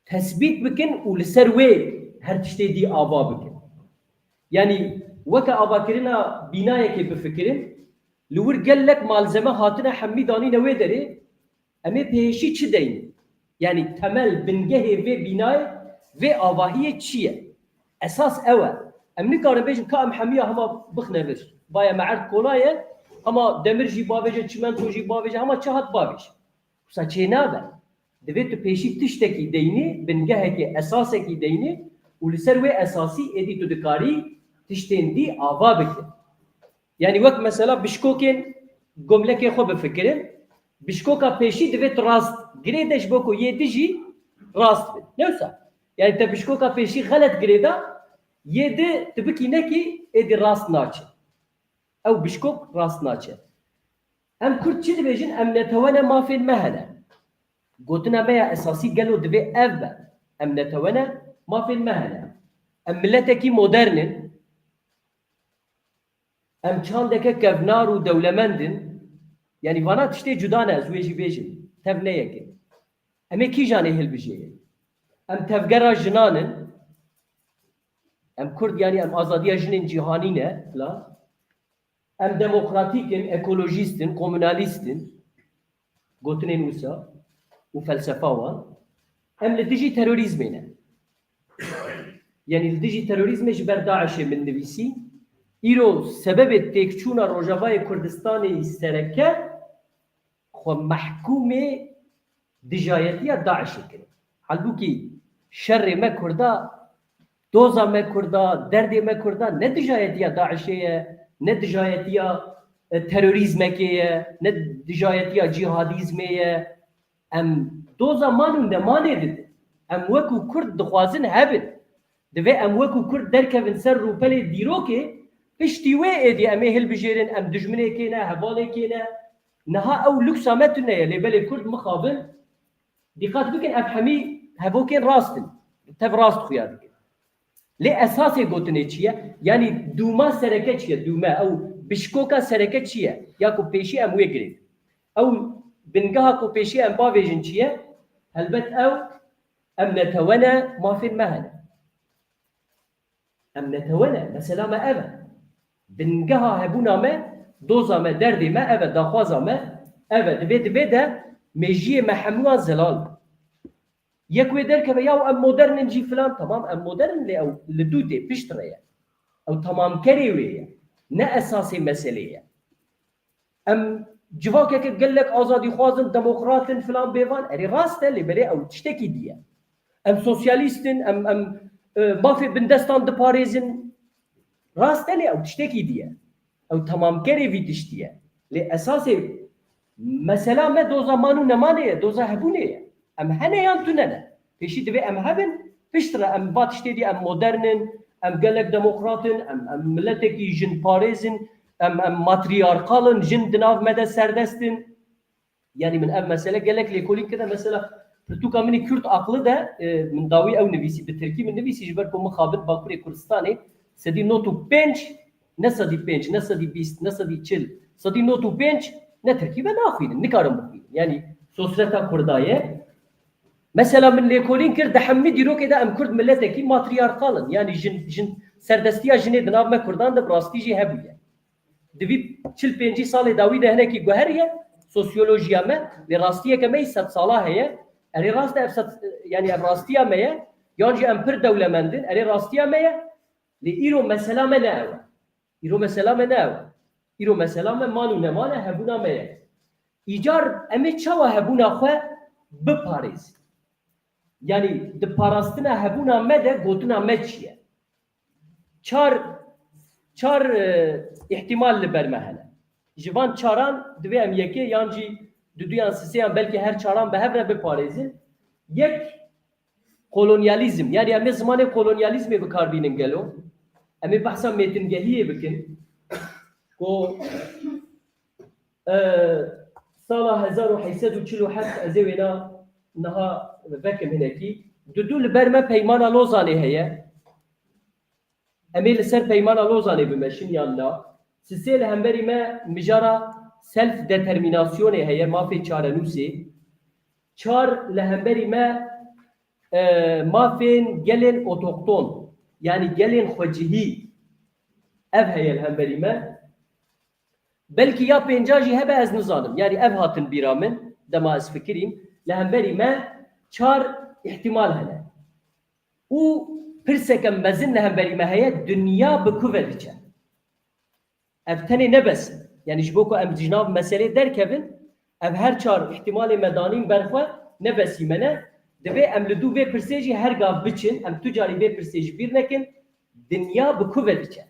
tesbît bikin û li ser wê her tiştê dî ava bikin. Yanî weke avakirina bînayekê bifikirin, li wir gelek malzeme hatine hemî danîne wê derê, em ê pêşî çi deynin? Yanî temel, bingehê vê bînayê, vê avahiyê çi ye? Esas ew e. Em nikarin bêjin ka em hemiya hema bixne vir. Vaye me erd kola ye, hema demir jî bavêje, çimento jî bavêje, hema çi hat bavêje. Wisa çênabe. Divê tu pêşî tiştekî deynî, bingehekê, esasekî deynî û li ser wê esasî êdî tu dikarî tiştên dî ava bikî. Yanî wek mesela bişkokên gomlekê xwe bifikirin. Bişkoka pêşî divê tu rast girê de ji bo ku yê di jî rast bin. Ne wisa? Yanî te bişkoka pêşî xelet girê da, yê di tu bikî nekî êdî rast naçe. Ew bişkok rast naçe. Em Kurd çi dibêjin? Em netewe ne, mafên me hene. Gotina me ya esasî gelo divê ev be. Em netewe ne, mafên me hene. Em miletekî modern in. Em çandeke kevnar û dewlemend in. Yanî vana tiştê cuda ne, ez wê jî bêjim. Tev ne yek e. Em ê kîjanê hilbijêrin? Em tevgera jinan in. Em Kurd, yanî em azadiya jinên cîhanî ne, la. Em demokratîk in, ekolojîst in, komunalîst in. Gotinên wisa û felsefa wan. Em li dijî terorîzmê ne. Yanî li dijî terorîzmê ji ber DAIŞê min nivîsî. Îro sebebê têkçûna Rojavayê Kurdistanê sereke xwe mehkûmê dijayetiya DAIŞê kirin. Halbûkî şerê me Kurda, doza me Kurda, derdê me Kurda ne dijayetiya DAIŞê ye, ne dijayetiya, e, terorîzmekê ye, ne dijayetiya cîhadîzmê ye. Em doza man û nemanê didin. Em wekû Kurd dixwazin hebin. Divê em wekû Kurd derkevin ser rûpelê dîrokê, piştî wê êdî em ê hilbijêrin, em dijminekê ne, hevalekê ne. Niha ew luksa me tune ye, lê belê Kurd mixabin. Dîqat bikin, ev hemî hevokên rast in. Tev rast xuya dikin. Lê esasê gotinê çi ye? Yanî dûma sereke çi ye? Dûme, ew bişkoka sereke çi ye? Ya ku pêşî em wê girêdin. Ew bingeha ku pêşî em bavêjin çi ye? Helbet ew, em netewe ne, mafên me hene. Em netewe ne, mesela me ev e. Bingeha hebûna me, doza me, derdê me ev e, daxwaza me ev e. Divê, divê de mêjiyê me hemûyan zelal be. Yek wê derkeve, ya em modern in jî filan, tamam, em modern in, lê ew li dû tê, piştre ye. Ew tamamkerê wê ye. Ne esasê meselê ye. Em civakeke gelek azadîxwaz in, demokrat in, filan bêvan. Erê rast e, lê belê ew tiştekî dî ye. Em sosyalîst in, em, em, e, mafê bindestan diparêzin. Rast e, lê ew tiştekî dî ye. Ew temamkerê vî tiştî ye. Lê esasê mesela me doza man û nemanê ye, doza hebûnê ye. Em hene yan tune ne. Pêşî divê em hebin, piştre em va tiştê dî, em modern in, em gelek demokrat in, em, em miletekî jinparêz in, em, em matriyarkal in, jin di nav me de serdest in. Yanî min ev mesele gelek lêkolîn kirine. Mesela pirtûka min î Kürt Aklı de, e, min dawî ew nivîsî, bi tirkî min nivîsî, ji ber ku mixabin Bakurê Kurdistanê sedî nod û pênc, ne sedî pênc, ne sedî bîst, ne sedî çil, sedî nod û pênc ne tirkî ve naxwînin, nikarin bixwînin. Yanî sosreta Kurda ye. Mesela min lêkolîn kir, di hemî dîrokê de em Kurd miletekî matriyarkal in. Yanî jin, jin, serdestiya jinê di nav me Kurdan de bi rastî jî hebûye. Di vî çil pêncî salê dawî de hinekî guheriye sosyolojiya me, lê rastiyeke me yî sedsala heye. Erê rast e, ev sed, yanî ev rastiya me ye, yan jî em pir dewlemend in, erê rastiya me ye. Lê îro mesela me ne ew e. Îro mesela me ne ew e. Îro mesela me man û neman e, hebûna me ye. Îcar em ê çawa hebûna xwe biparêzin? Yanî di parastina hebûna me de gotina me çi ye? Çar, çar, e, îhtimal li ber me hene. Ji van çaran divê em yekê yan jî duduyan sisêyan, belkî her çaran bi hev re biparêzin. Yek, kolonyalîzm. Yanî em ê zimanê kolonyalîzmê bi kar bînin gelo? Em ê behsa mêtingehiyê bikin. Ku, e, sala hezar û heyt sed û çil û heft, ez ê wêna niha vekim hinekî. Dudu li ber me Peymana Lozanê heye. Em ê li ser Peymana Lozanê bimeşin yan na? Sisê li hemberî me mijara self determinasyonê heye, mafê çarenûsê. Çar li hemberî me, e, mafên gelên otokton, yanî gelên xwecihî, ev heye li hemberî me. Belkî ya pênca jî hebe, ez nizanim. Yanî ev hatin bîra min, dema ez fikirîm, li hemberî me çar îhtimal hene. Û pirseke mezin li hemberî me heye, dinya bi ku ve diçe? Ev tenê ne bes e. Yanî ji bo ku em ji nav meselê derkevin, ev her çar îhtimalê me danîn ber xwe, ne besî me ne. Divê em li dû vê pirsê jî her gav biçin, em tu carî vê pirsê ji bîr nekin, dinya bi ku ve diçe?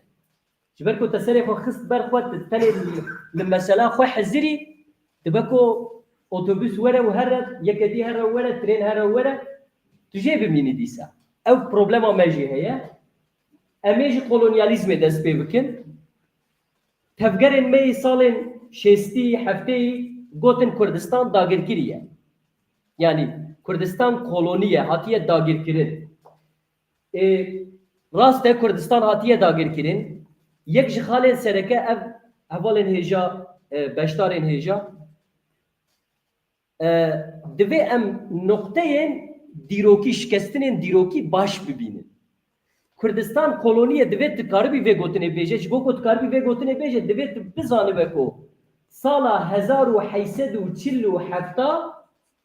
Ji ber ku te serê xwe xist ber xwe, tu tenê li, li mesela xwe hizirî, dibe ku otobus were û here, yeke dî here û were, trên here û were, tu jê bimînî dîsa. Ew problema me jî heye. Em ê ji kolonyalîzmê dest pê bikin. Tevgerên me yê salên şêstî, heftê gotin Kurdistan dagirkirî ye. Yanî Kurdistan kolonî ye, hatiye dagirkirin. Ê, rast e, Kurdistan hatiye dagirkirin. Yek ji xalên sereke ev hevalên hêja, e, beşdarên hêja, E, divê em noqteyên dîrokî, şikestinên dîrokî baş bibînin. Kurdistan kolonî ye, divê tu karibî vê gotinê bêje. Ji bo ku tu karibî vê gotinê bêje, divê tu bizanibe ku sala hezar û heyt sed û çil û heft,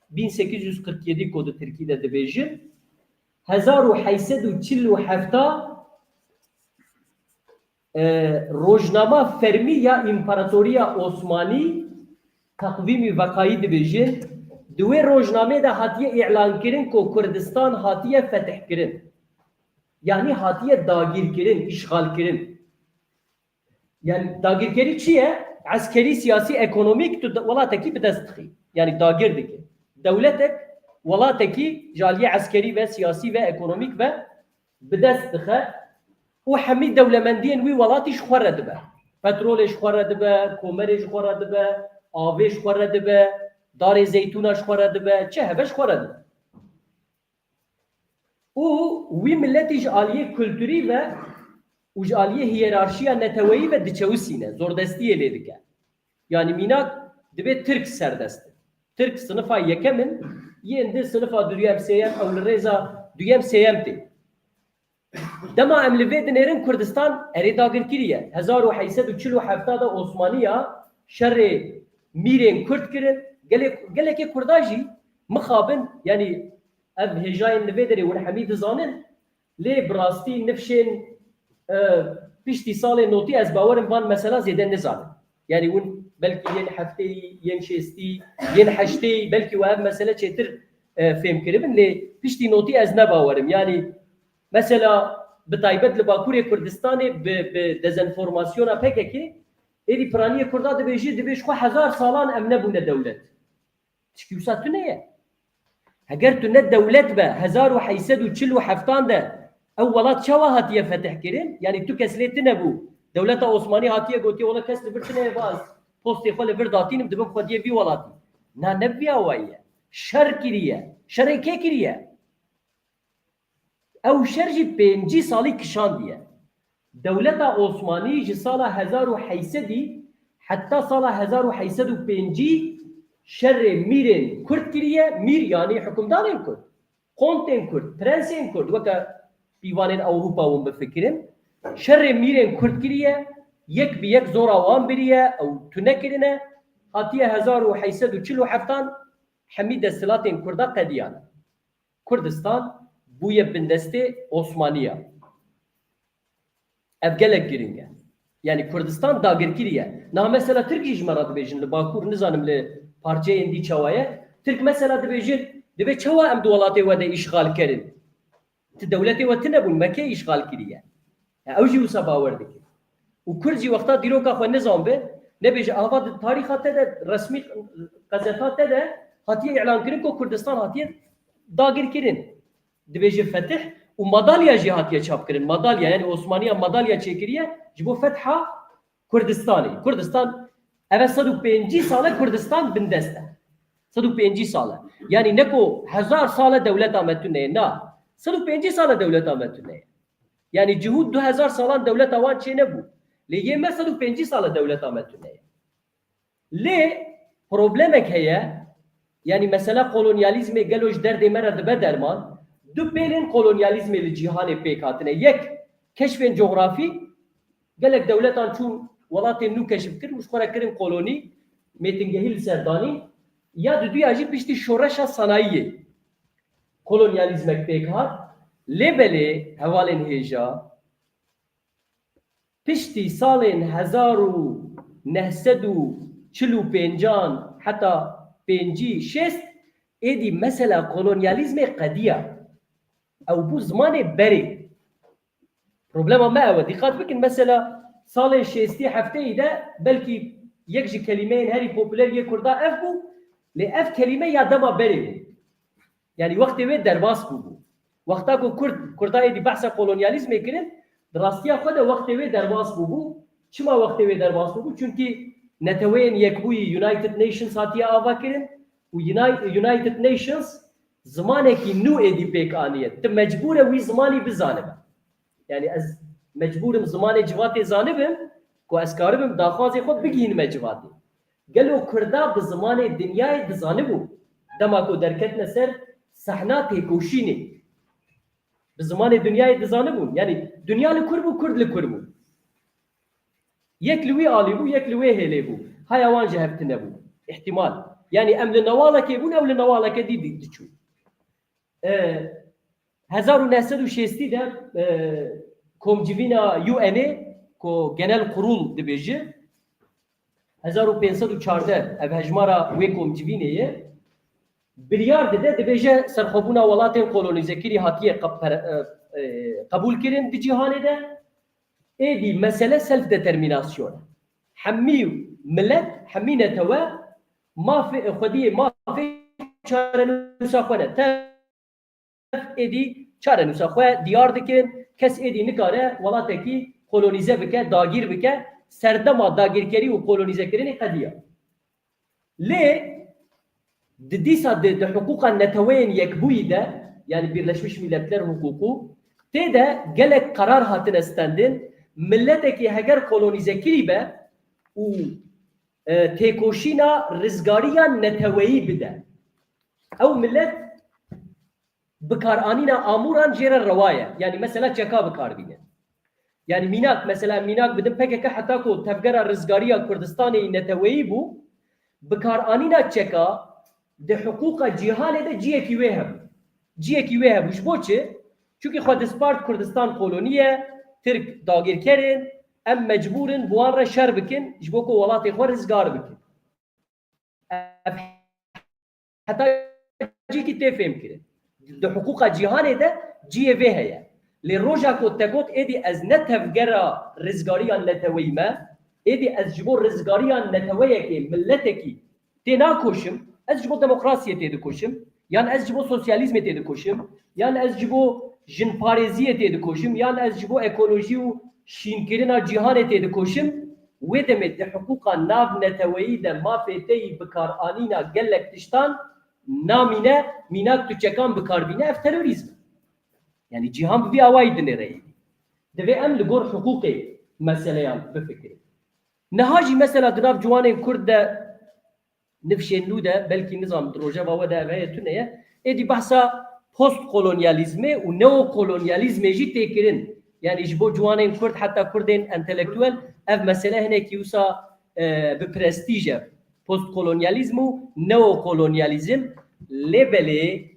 bin sekiz yüz kırk yedi ku di Tirkî de dibêjin, hezar û heyt sed û çil û heft, e, rojnama fermî ya Împaratoriya Osmanî, Takvîmî Vakayî dibêjin, di wê rojnamê de hatiye îlankirin ku Kurdistan hatiye fetihkirin. Yanî hatiye dagîrkirin, îşxalkirin. Yanî dagîrkerî çi ye? Eskerî, siyasî, ekonomîk tu de-, welatekî bi dest dixî. Yanî dagîr dike. Dewletek, welatekî ji aliyê eskerî ve, siyasî ve, ekonomîk ve bi dest dixe û hemî dewlemendiyên wî welatî ji xwe re dibe. Petrolê ji xwe re dibe, komerê ji xwe re dibe, avê ji xwe re dibe, darê zeytûna ji xwe re dibe, çi hebe ji xwe re dibe. Û wî miletî ji aliyê kulturî ve û ji aliyê hiyerarşiya neteweyî ve diçewisîne, zordestiyê lê dike. Yanî mînak, dibe Tirk serdest in. Tirk sinifa yekem in, yên di sinifa duyem, sêyem, ew li rêza duyem, sêyem tê. Dema em li vê dinêrin, Kurdistan erê dagirkirî ye. Hezar û heyt sed û çil û heft de Osmaniya şerê mîrên Kurd kirin. Gelek, gelekê Kurda jî mixabin, yanî ev hêjayên li vê derê hûn hemî dizanin, lê bi rastî nifşên, e, piştî salê notî ez bawerim van mesela zêde nizanin. Yanî hûn belkî yên hefteyî, yên şêstî, yên heşteyî, belkî we ev mesele çêtir, e, fêm kiribin, lê piştî notî ez ne bawerim. Yanî mesela bi taybet li Bakurê Kurdistanê bi, bi dezenformasyona P K K, êdî piraniyê Kurda dibêjî, dibê ji xwe hezar salan em nebûne dewlet. Tişkî wisa tune ye. Heger tu ne dewlet be, hezar û heyt sed û çil û heftan de ew welat çawa hatiye fetihkirin? Yanî tu kes lê tune bû. Dewleta Osmanî hatiye gotiye, wela kes li vir tune ye, baz postê xwe li vir datînim, dibim xwediyê vî welatî. Na ne bi vî awayî ye. Şer kiriye. Şerê kê kiriye? Ew şer jî pêncî salî kişandiye. Dewleta Osmanî ji sala hezar û heyt sedî heta sala hezar û heyt sed û pêncî şerê mîrên Kurd kiriye, mîr yanî hukimdarên Kurd, kontên Kurd, prensên Kurd, weke pîvanên Ewropa hûn bifikirin, şerê mîrên Kurd kiriye, yek bi yek zora wan biriye, ew tune kirine, hatiye hezar û heyt sed û çil û heftan hemî desthilatên Kurda qediyane. Kurdistan bûye bindestê Osmaniya. Ev gelek giring e. Yanî Kurdistan dagirkirî ye. Niha mesela Tirk jî ji me re dibêjin li Bakur, nizanim li parçeyên dî çawa ye. Tirk mesela dibêjin, dibê çawa em di welatê we de îşxal kerin? Ti dewletê we tune bûn, me kê îşxal kiriye? Ya ew jî wisa bawer dike. Û Kurd jî wexta dîroka xwe nizanbe, nebêje ava di tarîxa te de, resmî qezeta te de hatiye îlan kirin ku Kurdistan hatiye dagirkirin. Dibêje fetih û madalya jî hatiye çapkirin. Madalya, yanî Osmaniya madalya çêkiriye ji bo fetha Kurdistanê. Kurdistan, ev e sed û pêncî sal e Kurdistan bindest e. Sed û pêncî sal e. Yanî ne ku hezar sal e dewleta me tune ye, na. Sed û pêncî sal e dewleta me tune ye. Yanî cihûd du hezar salan dewleta wan çê nebû. Lê yê me sed û pêncî sal e dewleta me tune ye. Lê problemek heye, yanî mesela kolonyalîzmê gelo ji derdê me re dibe derman, du pêlên kolonyalîzmê li cîhanê pêk hatine. Yek, keşfên cografî, gelek dewletan çûn welatên nû keşf kirin û ji xwe re kirin kolonî, mêtingehî li ser danîn, ya diduya jî piştî şoreşa sanayiyê kolonyalîzmek pêk hat. Lê belê hevalên hêja, piştî salên hezar û neh sed û çil û pêncan heta pêncî şêst êdî mesela kolonyalîzmê qediya. Ew bû zimanê berê. Problema me ew e. Dîqat bikin, mesela salên şêstî hefteyî de belkî yek ji kelîmeyên herî populer yê Kurda ev bû, lê ev kelîme ya dema berê bû. Yanî wextê wê derbas bûbû. Wexta ku Kurd, Kurda êdî behsa kolonyalîzmê kirin, di rastiya xwe de wextê wê derbas bûbû. Çima wextê wê derbas bûbû? Çunkî Neteweyên Yekbûyî, United Nations, hatiye ava kirin û Uni-, United Nations zimanekî nû êdî pêk aniye. Tu mecbûr e wî zimanî bizanibe. Yanî ez mecbûr im zimanê civatê zanibim, ku ez karibim daxwazê xwe bigihînime civatê. Gelo Kurda bi zimanê dinyayê dizanibû? Dema ku derketine ser sehna têkoşînê, bi zimanê dinyayê dizanibûn. Yanî dinya li kur bû, kurd li kur bû. Yek li wî alî bû, yek li wê hêlê bû. Haya wan ji hev tune bû. Îhtimal. Yanî em li newalekê bûn, ew li newaleke dî dî-, diçû. E, hezar û neh sed û şêstî de, e, komcivîna U N'ê, ku Genel Kurul dibêje, hezar û pênc sed û çardeh ev hejmara wê komcivînê ye, biryar dide, dibêje serxwebûna welatên kolonîzekirî hatiye qe-, pere-, e, e, qebûlkirin di cîhanê de. Êdî mesele self determinasyon e. Hemî milet, hemî netewe mafê, xwediyê mafê çarenûsa xwe ne. Tev êdî çarenûsa xwe diyar dikin. Kes êdî nikare welatekî kolonîze bike, dagîr bike. Serdema dagîrkerî û kolonîzekirinê qediya. Lê di dîsa di, di hiqûqa neteweyên yekbûyî de, yanî Birleşmiş Milletler hukuku, tê de gelek qerar hatine stendin, miletekî heger kolonîzekirî be û, e, têkoşîna rizgariya neteweyî bide, ew milet bikaranîna amûran jê re rewa ye. Yanî mesela çeka bikar bîne. Yanî mînak, mesela mînak bidin, P K K heta ku tevgera rizgariya Kurdistanê neteweyî bû, bikaranîna çeka di hiqûqa cîhanê de ciyekî wê hebû. Ciyekî wê hebû. Ji bo çi? Çunkî xwe dispart Kurdistan kolonî ye, Tirk dagirker in, em mecbûr in bi wan re şer bikin, ji bo ku welatê xwe rizgar bikin. Ev heta cîkî tê fêhmkirin. Di hiqûqa cîhanê de ciyê vê heye. Lê roja ku te got, êdî ez ne tevgera rizgariya neteweyî me, êdî ez ji bo rizgariya neteweyekê, miletekî tê nakoşim, ez ji bo demokrasiyê tê dikoşim, yan ez ji bo sosyalîzmê tê dikoşim, yan ez ji bo jinparêziyê tê dikoşim, yan ez ji bo ekolojî û şînkirina cîhanê tê dikoşim, wê demê di hiqûqa navneteweyî de mafê te yî bikaranîna gelek tiştan namîne, mînak tu çekan bikar bîne, ev terorîzm e. Yanî cîhan bi vî awayî dinêre êdî. Divê em li gor hiqûqê meseleyan bifikirin. Niha jî mesela di nav ciwanên Kurd de nifşên nû de, belkî nizam di rojeva we de ev heye tune ye, êdî behsa postkolonyalîzmê û neokolonyalîzmê jî tê kirin. Yanî ji bo ciwanên Kurd, heta Kurdên entelektuel, ev mesele hinekî wisa, e, bi prestîj e. Postkolonyalîzm û neokolonyalîzm, lê belê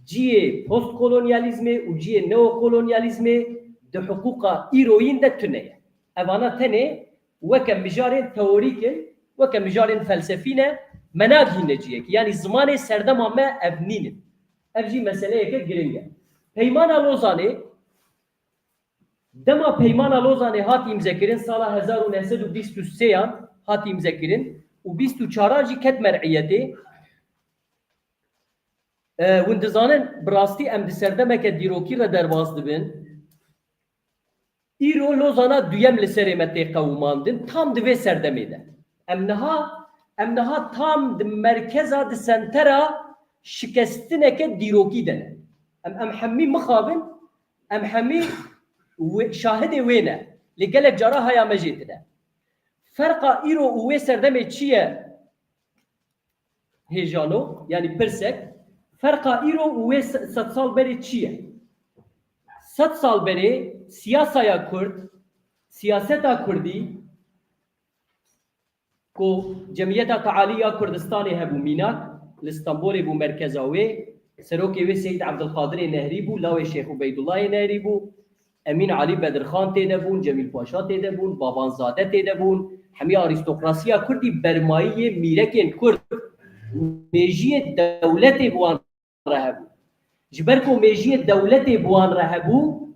ciyê postkolonyalîzmê û ciyê neokolonyalîzmê di hiqûqa îroyîn de tune ye. Evana tenê weke mijarên teorîk in, weke mijarên felsefî ne, me nagihîne ciyekî. Yanî zimanê serdema me ev nînin. Ev jî meseleyeke giring e. Peymana Lozanê, dema Peymana Lozanê hat îmzekirin, sala hezar û neh sed û bîst û sêyan hat îmzekirin û bîst û çaran jî ket mer'iyetê. E, hûn dizanin, bi rastî em di serdemeke dîrokî re derbas dibin. Îro Lozana duyem li serê me tê qewimandin, tam di vê serdemê de. Em niha, em niha tam di merkeza, di sentera şikestineke dîrokî de ne. Em, em hemî mixabin, em hemî wê, şahidê wê ne. Lê gelek cara haya me jê tine. Ferqa îro û wê serdemê çi ye? Hêjano, yanî pirsek, ferqa îro û wê se-, sed sal berê çi ye? Sed sal berê siyasaya Kurd, siyaseta Kurdî, ku Cemiyeta Tealî ya Kurdistanê hebû mînak, li Stenbolê bû merkeza wê, serokê wê Seyîd Evdilqadirê Nehrî bû, lawê Şêx Ubeydullahê Nehrî bû, Emîn Elî Bedirxan tê de bûn, Cemîl Paşa tê de bûn, Babanzade tê de bûn. Hemî arîstokrasiya Kurdî bermayiyê mîrekên Kurd, mêjiyê dewletê bi wan re hebû. Ji ber ku mêjiyê dewletê bi wan re hebû,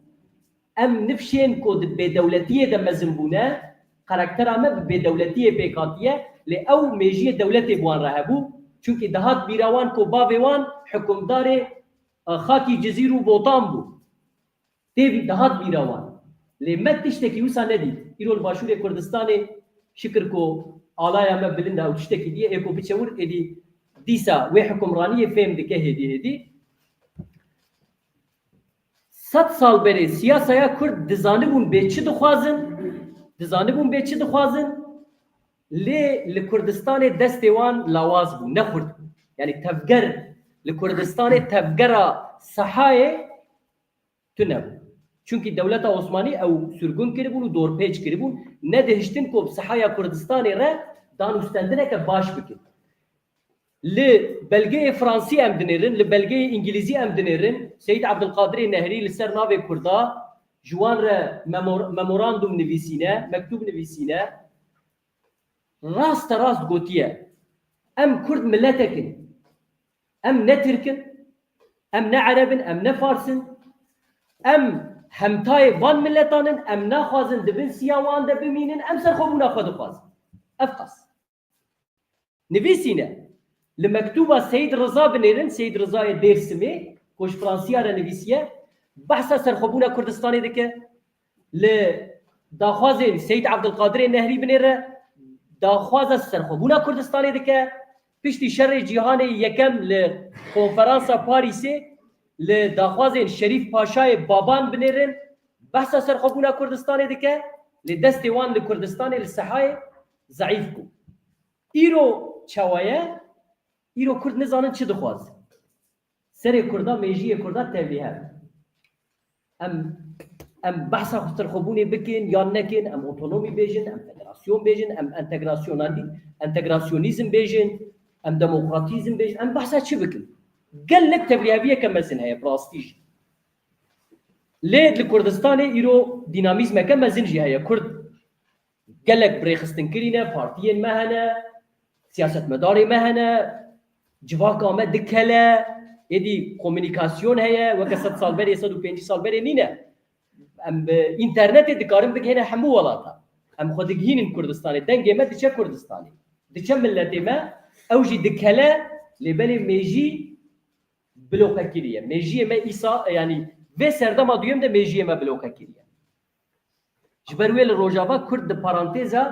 em nifşên ku di bêdewletiyê de mezin bûne, karaktera me bi bêdewletiyê pêk hatiye, lê ew mêjiyê dewletê bi wan re hebû. Çunkî dihat bîra wan ku bavê wan hikûmdarê, e, xakî Cizîr û Botan bû. Tê vî dihat bîra wan. Lê me tiştekî wisa nedît. Îro li Başûrê Kurdistanê şikir ku alaya me bilind e û tiştekî dî ye, ê ku biçe wir êdî dîsa wê hukimraniyê fêm dike hêdî hêdî. Sed sal berê siyasaya Kurd dizanibûn bê çi dixwazin, dizanibûn bê çi dixwazin, lê li Kurdistanê destê wan lawaz bû, nexurt bû. Yani tevger li Kurdistanê tevgera sehayê tune bû. Çunkî dewleta Osmanî ew sirgûn kiribûn û dorpêç kiribûn, nedihiştin ku bi sehaya Kurdistanê re danûstendineke baş bikin. Li belgeyê Fransî em dinêrin, li belgeyê Îngilîzî em dinêrin, Seyîd Ebdulqadirê Nehrî li ser navê Kurda ji wan re memor-, memorandum nivîsîne, mektûb nivîsîne. Raste rast gotiye, em Kurd miletek in. Em ne Tirk in, em ne Ereb in, em ne Fars in. Em hemtayê van miletan in, em naxwazin di bin siya wan de bimînin, em serxwebûna xwe dixwazin. Ev qas. Nivîsîne. Li mektûba Seyîd Riza binêrin, Seyîd Rizayê Dêrsimê, ku ji Fransiya re nivîsiye, behsa serxwebûna Kurdistanê dike. Li daxwazên Seyîd Ebdulqadirê Nehrî binêre, daxwaza serxwebûna Kurdistanê dike. Piştî Şerê Cîhanê Yekem li Konferansa Parîsê li daxwazên Şerîf Paşayê Baban binêrin, behsa serxwebûna Kurdistanê dike. Lê destê wan li Kurdistanê, li sehayê zeîf bû. Îro çawa ye? Îro Kurd nizanin çi dixwaz. Serê Kurda, mêjiyê Kurda tevlî hev. Em, em behsa xwe serxwebûnê bikin yan nekin, em otonomî bêjin, em federasyon bêjin, em entegrasyonalî-, entegrasyonîzm bêjin, em demokratîzm bêjin, em behsa çi bikin? Gelek tevlîheviyeke mezin heye, bi rastî jî. Lê li Kurdistanê îro dînamîzmeke mezin jî heye. Kurd gelek bi rêxistinkirî ne, partiyên me hene, siyasetmedarê me hene, civaka me dikele, êdî komûnîkasyon heye, weke sed sal berê, sed û pêncî sal berê nîne. Em bi înternetê dikarin bigihîne hemû welata. Em xwe digihînin Kurdistanê, dengê me diçe Kurdistanê. Diçe miletê me, ew jî dikele, lê belê mêjî bloke kiriye. Mêjiyê me îsa, yanî vê serdema duyem de mêjiyê me bloke kiriye. Ji ber wê li Rojava Kurd di parantêza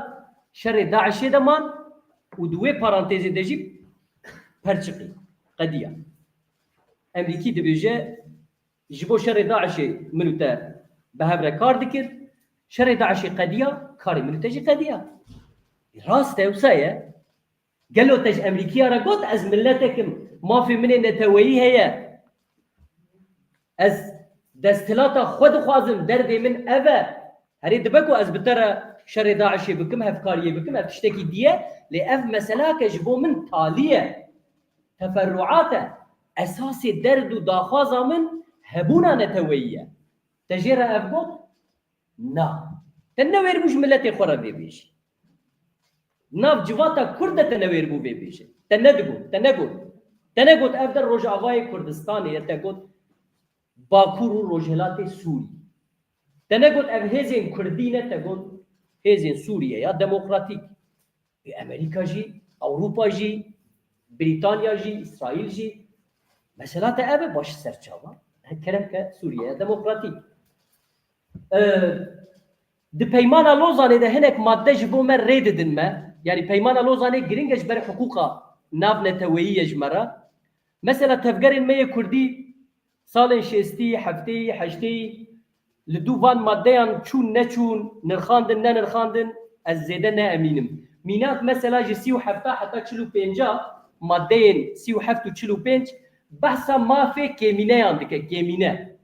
şerê DAIŞê de man û di wê parantêzê de jî perçiqî, qediya. Emerîkî dibêje, ji bo şerê DAIŞê min û te bi hev re kar dikir, şerê DAIŞê qediya, karê min û te jî qediya. Rast e, wisa ye. Gelo te ji Emerîkiya re got, ez miletek im, mafê min ê neteweyî heye. Ez desthilata xwe dixwazim, derdê min ev e. Herê dibe ku ez bi te re şerê DAIŞê bikim, hevkariyê bikim, ev tiştekî dî ye. Lê ev meselake ji bo min talî ye. Teferruat e. Esasê derd û daxwaza min hebûna neteweyî ye. Te jê re ev got? Na. Te newêribû ji miletê xwe re vê bêjî. Nav civata Kurd de te newêribû vê bêjî. Te nedigot, te negot. Te negot ev der Rojavayê Kurdistanê ye, te got Bakur û Rojhilatê Sûrî. Te negot ev hêzên Kurdî ne, te got hêzên Sûriye ya demokratîk. Ê Amerîka jî, Ewropa jî, Brîtanya jî, Îsraîl jî. Mesela te ev e baş ser çava. Kerem ke Sûriye ya demokratîk. Ee, di Peymana Lozanê de hinek madde ji bo me rê didin me. Yanî Peymana Lozanê giring e ji ber hiqûqa navneteweyî ye ji me re. Mesela tevgerên me yê Kurdî salên şêstî, heftê, heştê li dû van maddeyan çûn neçûn, nirxandin nenirxandin, ez zêde ne emîn im. Mînak mesela ji sî û hefta heta çil û pênca maddeyên sî û heft û çil û pênc behsa mafê kêmîneyan dike, kêmîne.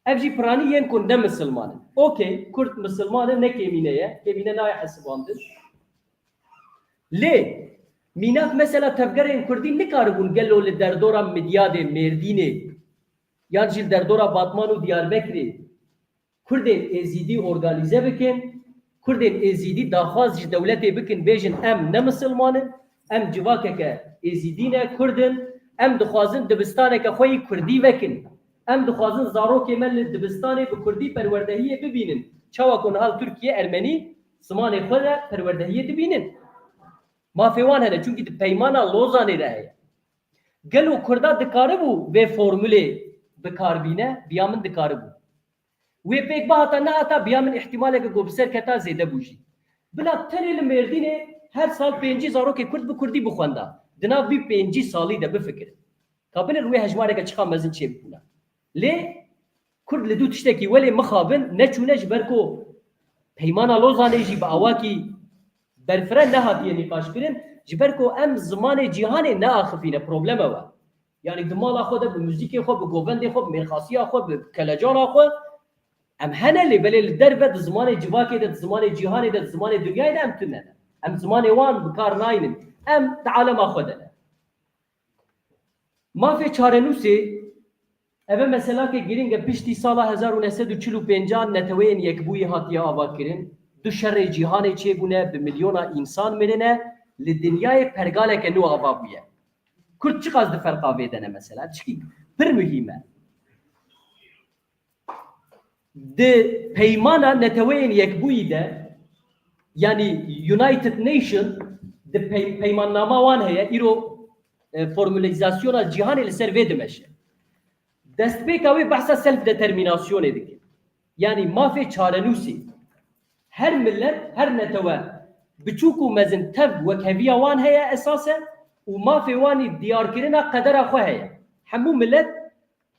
Ev jî piranî yên ku ne misilman in. Okey, Kurd misilman e, ne kêmîne ye. Kêmîne nayê hesibandin. Lê mînak mesela tevgerên Kurdî nikaribûn gelo li derdora Midyadê, Mêrdînê yan jî li derdora Batman û Diyarbekirê Kurdên Êzîdî organîze bikin. Kurdên Êzîdî daxwaz ji dewletê bikin, bêjin, em ne misilman in, em civakeke Êzîdî ne, Kurd in, em dixwazin dibistaneke xwe yî Kurdî vekin. Em dixwazin zarokê me li dibistanê bi Kurdî perwerdehiyê bibînin. Çawa ku niha li Tirkiye Ermenî zimanê xwe de perwerdehiyê dibînin. Mafê wan hene, çunkî di Peymana Lozanê de heye. Gelo Kurda dikaribû vê formulê bi kar bîne? Bi ya min dikaribû. Wê pêk bihata nehata, bi ya min îhtimaleke ku bi ser keta zêde bû jî. Bila tenê li Mêrdînê her sal pêncî zarokê Kurd bi Kurdî bixwenda. Di nav vî pêncî salî de bifikirin. Ka binêrin wê hejmareke çiqa mezin çêbibûna. Lê Kurd li dû tiştekî welê mixabin neçûne, ji ber ku Peymana Lozanê jî bi awakî Berfireh nehatiye nîqaşkirin, ji ber ku em zimanê cîhanê neaxifîne, probleme we. Yanî di mala xwe de, bi muzîkê xwe, bi govendê xwe, bi mêrxasiya xwe, bi kelecana xwe, em hene lê belê li derve di zimanê civakê de, di zimanê cîhanê de, di zimanê dinyayê de em tune ne. Em zimanê wan bi kar naynin. Em di alema xwe de ne. Mafê çarenûsê, ev e meselake girîng e, piştî sala hezar û neh sed û çil û pêncan Neteweyên Yekbûyî hatiye avakirin. Du şerê cîhanê çêbûne, bi milyona însan mirine, li dinyayê pergaleke nû ava bûye. Kurd çiqas di ferqa vê de ne mesela? Çikî pir muhîm e. Di peymana Neteweyên Yekbûyî de, yanî United Nation, di pey-, peymannama wan heye, îro, e, formulîzasyona cîhanê li ser vê dimeşe. Destpêka wê behsa self-determinasyonê dike. Yanî mafê çarenûsê. Her milet, her netewe, biçûk û mezin tev wekheviya wan heye esas e û mafê wan î diyarkirina qedera xwe heye. Hemû milet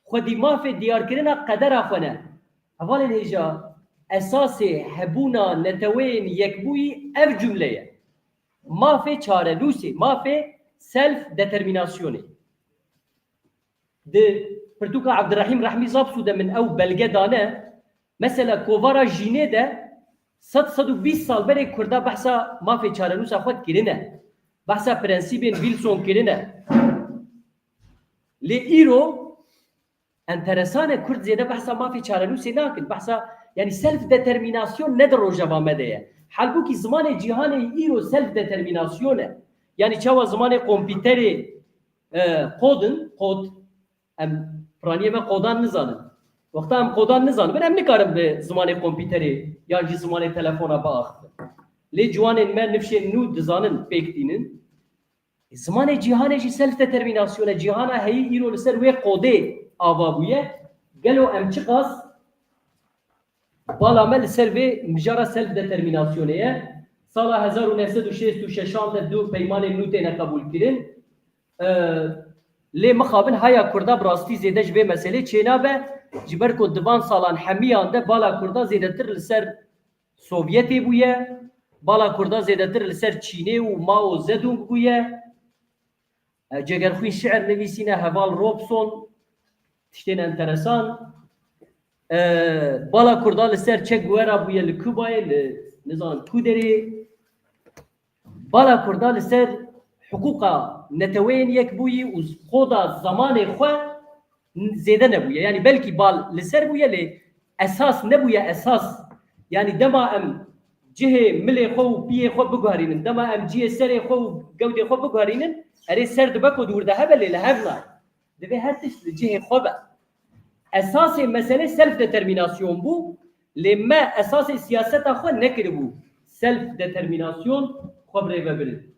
xwedî mafê diyarkirina qedera xwe ne. Hevalên hêja, esasê hebûna Neteweyên Yekbûyî ev cumle ye. Mafê çarenûsê, mafê self-determinasyonê. Di pirtûka Abdurrahîm Rehmî Zapsû de min ew belge dane. Mesela kovara Jînê de sed, sed û bîst sal berê Kurda behsa mafê çarenûsa xwe kirine. Behsa prensîbên Wilson kirine. Lê îro enteresan e, Kurd zêde behsa mafê çarenûsê nakin. Behsa, yanî self-determinasyon ne di rojeva me de ye. Halbûkî zimanê cîhanê îro self-determinasyon e. Yanî çawa zimanê kompîterê, e, kod in, kod, em piraniyê me kodan nizanin. Wexta em kodan nizanibin, em nikarin bi zimanê kompîterê yan jî zimanê telefona biaxivin. Lê ciwanên me nifşên nû dizanin, pêk tînin. Zimanê cîhanê jî self-determinasyon e. Cîhana heyî îro li ser wê kodê ava bûye. Gelo em çiqas bala me li ser vê mijara self-determinasyonê ye? Sala hezar û neh sed û şêst û şeşan de du peymanên nû têne qebûlkirin. Ee, lê mixabin haya Kurda bi rastî zêde ji vê meselê çênabe, ji ber ku di van salan hemiyan de bala Kurda zêdetir li ser Sovyetê bûye, bala Kurda zêdetir li ser Çînê û Mao Zedong bûye. E, Cegerxwîn şiir nivîsîne, heval Robson, tiştên enteresan. E, bala Kurda li ser Che Guevara bûye li Kubayê, li, nizanim, ku derê. Bala Kurda li ser hiqûqa Neteweyên Yekbûyî û koda zemanê xwe zêde nebûye. Yanî belkî bal li ser bûye, lê esas nebûye esas. Yanî dema em cihê milê xwe û piyê xwe biguherînin, dema em cihê serê xwe û gewdê xwe biguherînin, erê ser dibe ku di wir de hebe, lê li hev nayê. Divê her tişt li cihê xwe be. Esasê meselê self-determinasyon bû, lê me esasê siyaseta xwe nekiribû self-determinasyon, xwe bi rê ve birin.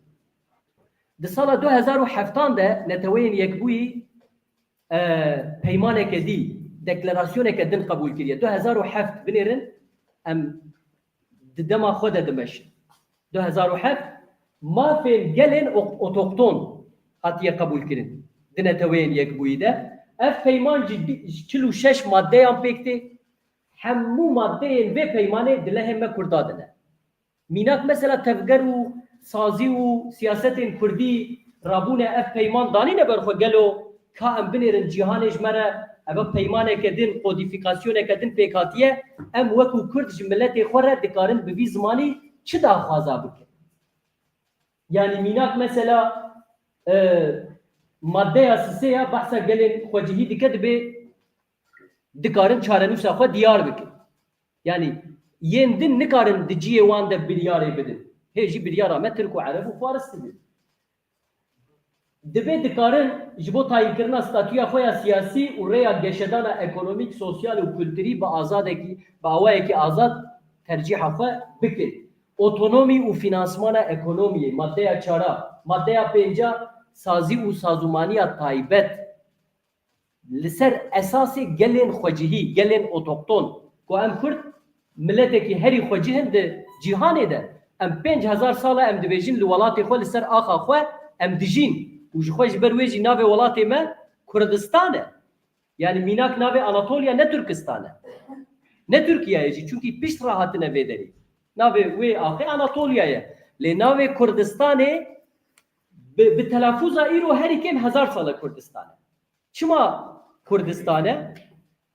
Di sala du hezar û heftan de Neteweyên Yekbûyî, e, peymaneke dî, deklarasyoneke din qebûl kiriye. Du hezar û heft binêrin, em di dema xwe de dimeşin. Du hezar û heft, mafên gelên o-, otokton hatiye qebûlkirin di Neteweyên Yekbûyî de. Ev peyman ji di-, ji çil û şeş maddeyan pêk tê. Hemû maddeyên vê peymanê di lehê me Kurda de ne. Mînak mesela tevger û sazî û siyasetên Kurdî rabûne, ev peyman danîne ber xwe, gelo ka em binêrin cîhanê ji me re, eve peymaneke din, kodîfîkasyoneke din pêk hatiye, em wekû Kurd ji miletê xwe re dikarin bi vî zimanî çi daxwaza bikin? Yanî mînak mesela, e, maddeya sisê ya behsa gelên xwecihî dike, dibê dikarin çarenûsa xwe diyar bikin. Yanî yên din nikarin di cihê wan de biryarê bidin. Hê jî biryara me tirk û ereb û faris dibe. Dibê dikarin ji bo tayînkirina statûya xwe ya siyasî û rêya geşedana ekonomîk, sosyal û kulturî bi azadekî, bi awayekî azad tercîha xwe bikin. Otonomî û fînansmana ekonomiyê, maddeya çara, maddeya pênca, sazî û sazûmaniya taybet. Li ser esasê gelên xwecihî, gelên otokton, ku em Kurd miletekî herî xwecih in di cîhanê de, em pênc hezar sal e em dibêjin li welatê xwe, li ser axa xwe em dijîn û ji xwe ji ber wê jî navê welatê me Kurdistan e. Yanî mînak navê Anatolya ne Turkistan e, ne Tirkiye ye jî, çunkî pişt re hatine vê derê. Navê wê axê Anatolya ye. Lê navê Kurdistanê bi, bi telafûza îro herî kêm hezar sal e Kurdistan e. Çima Kurdistan e?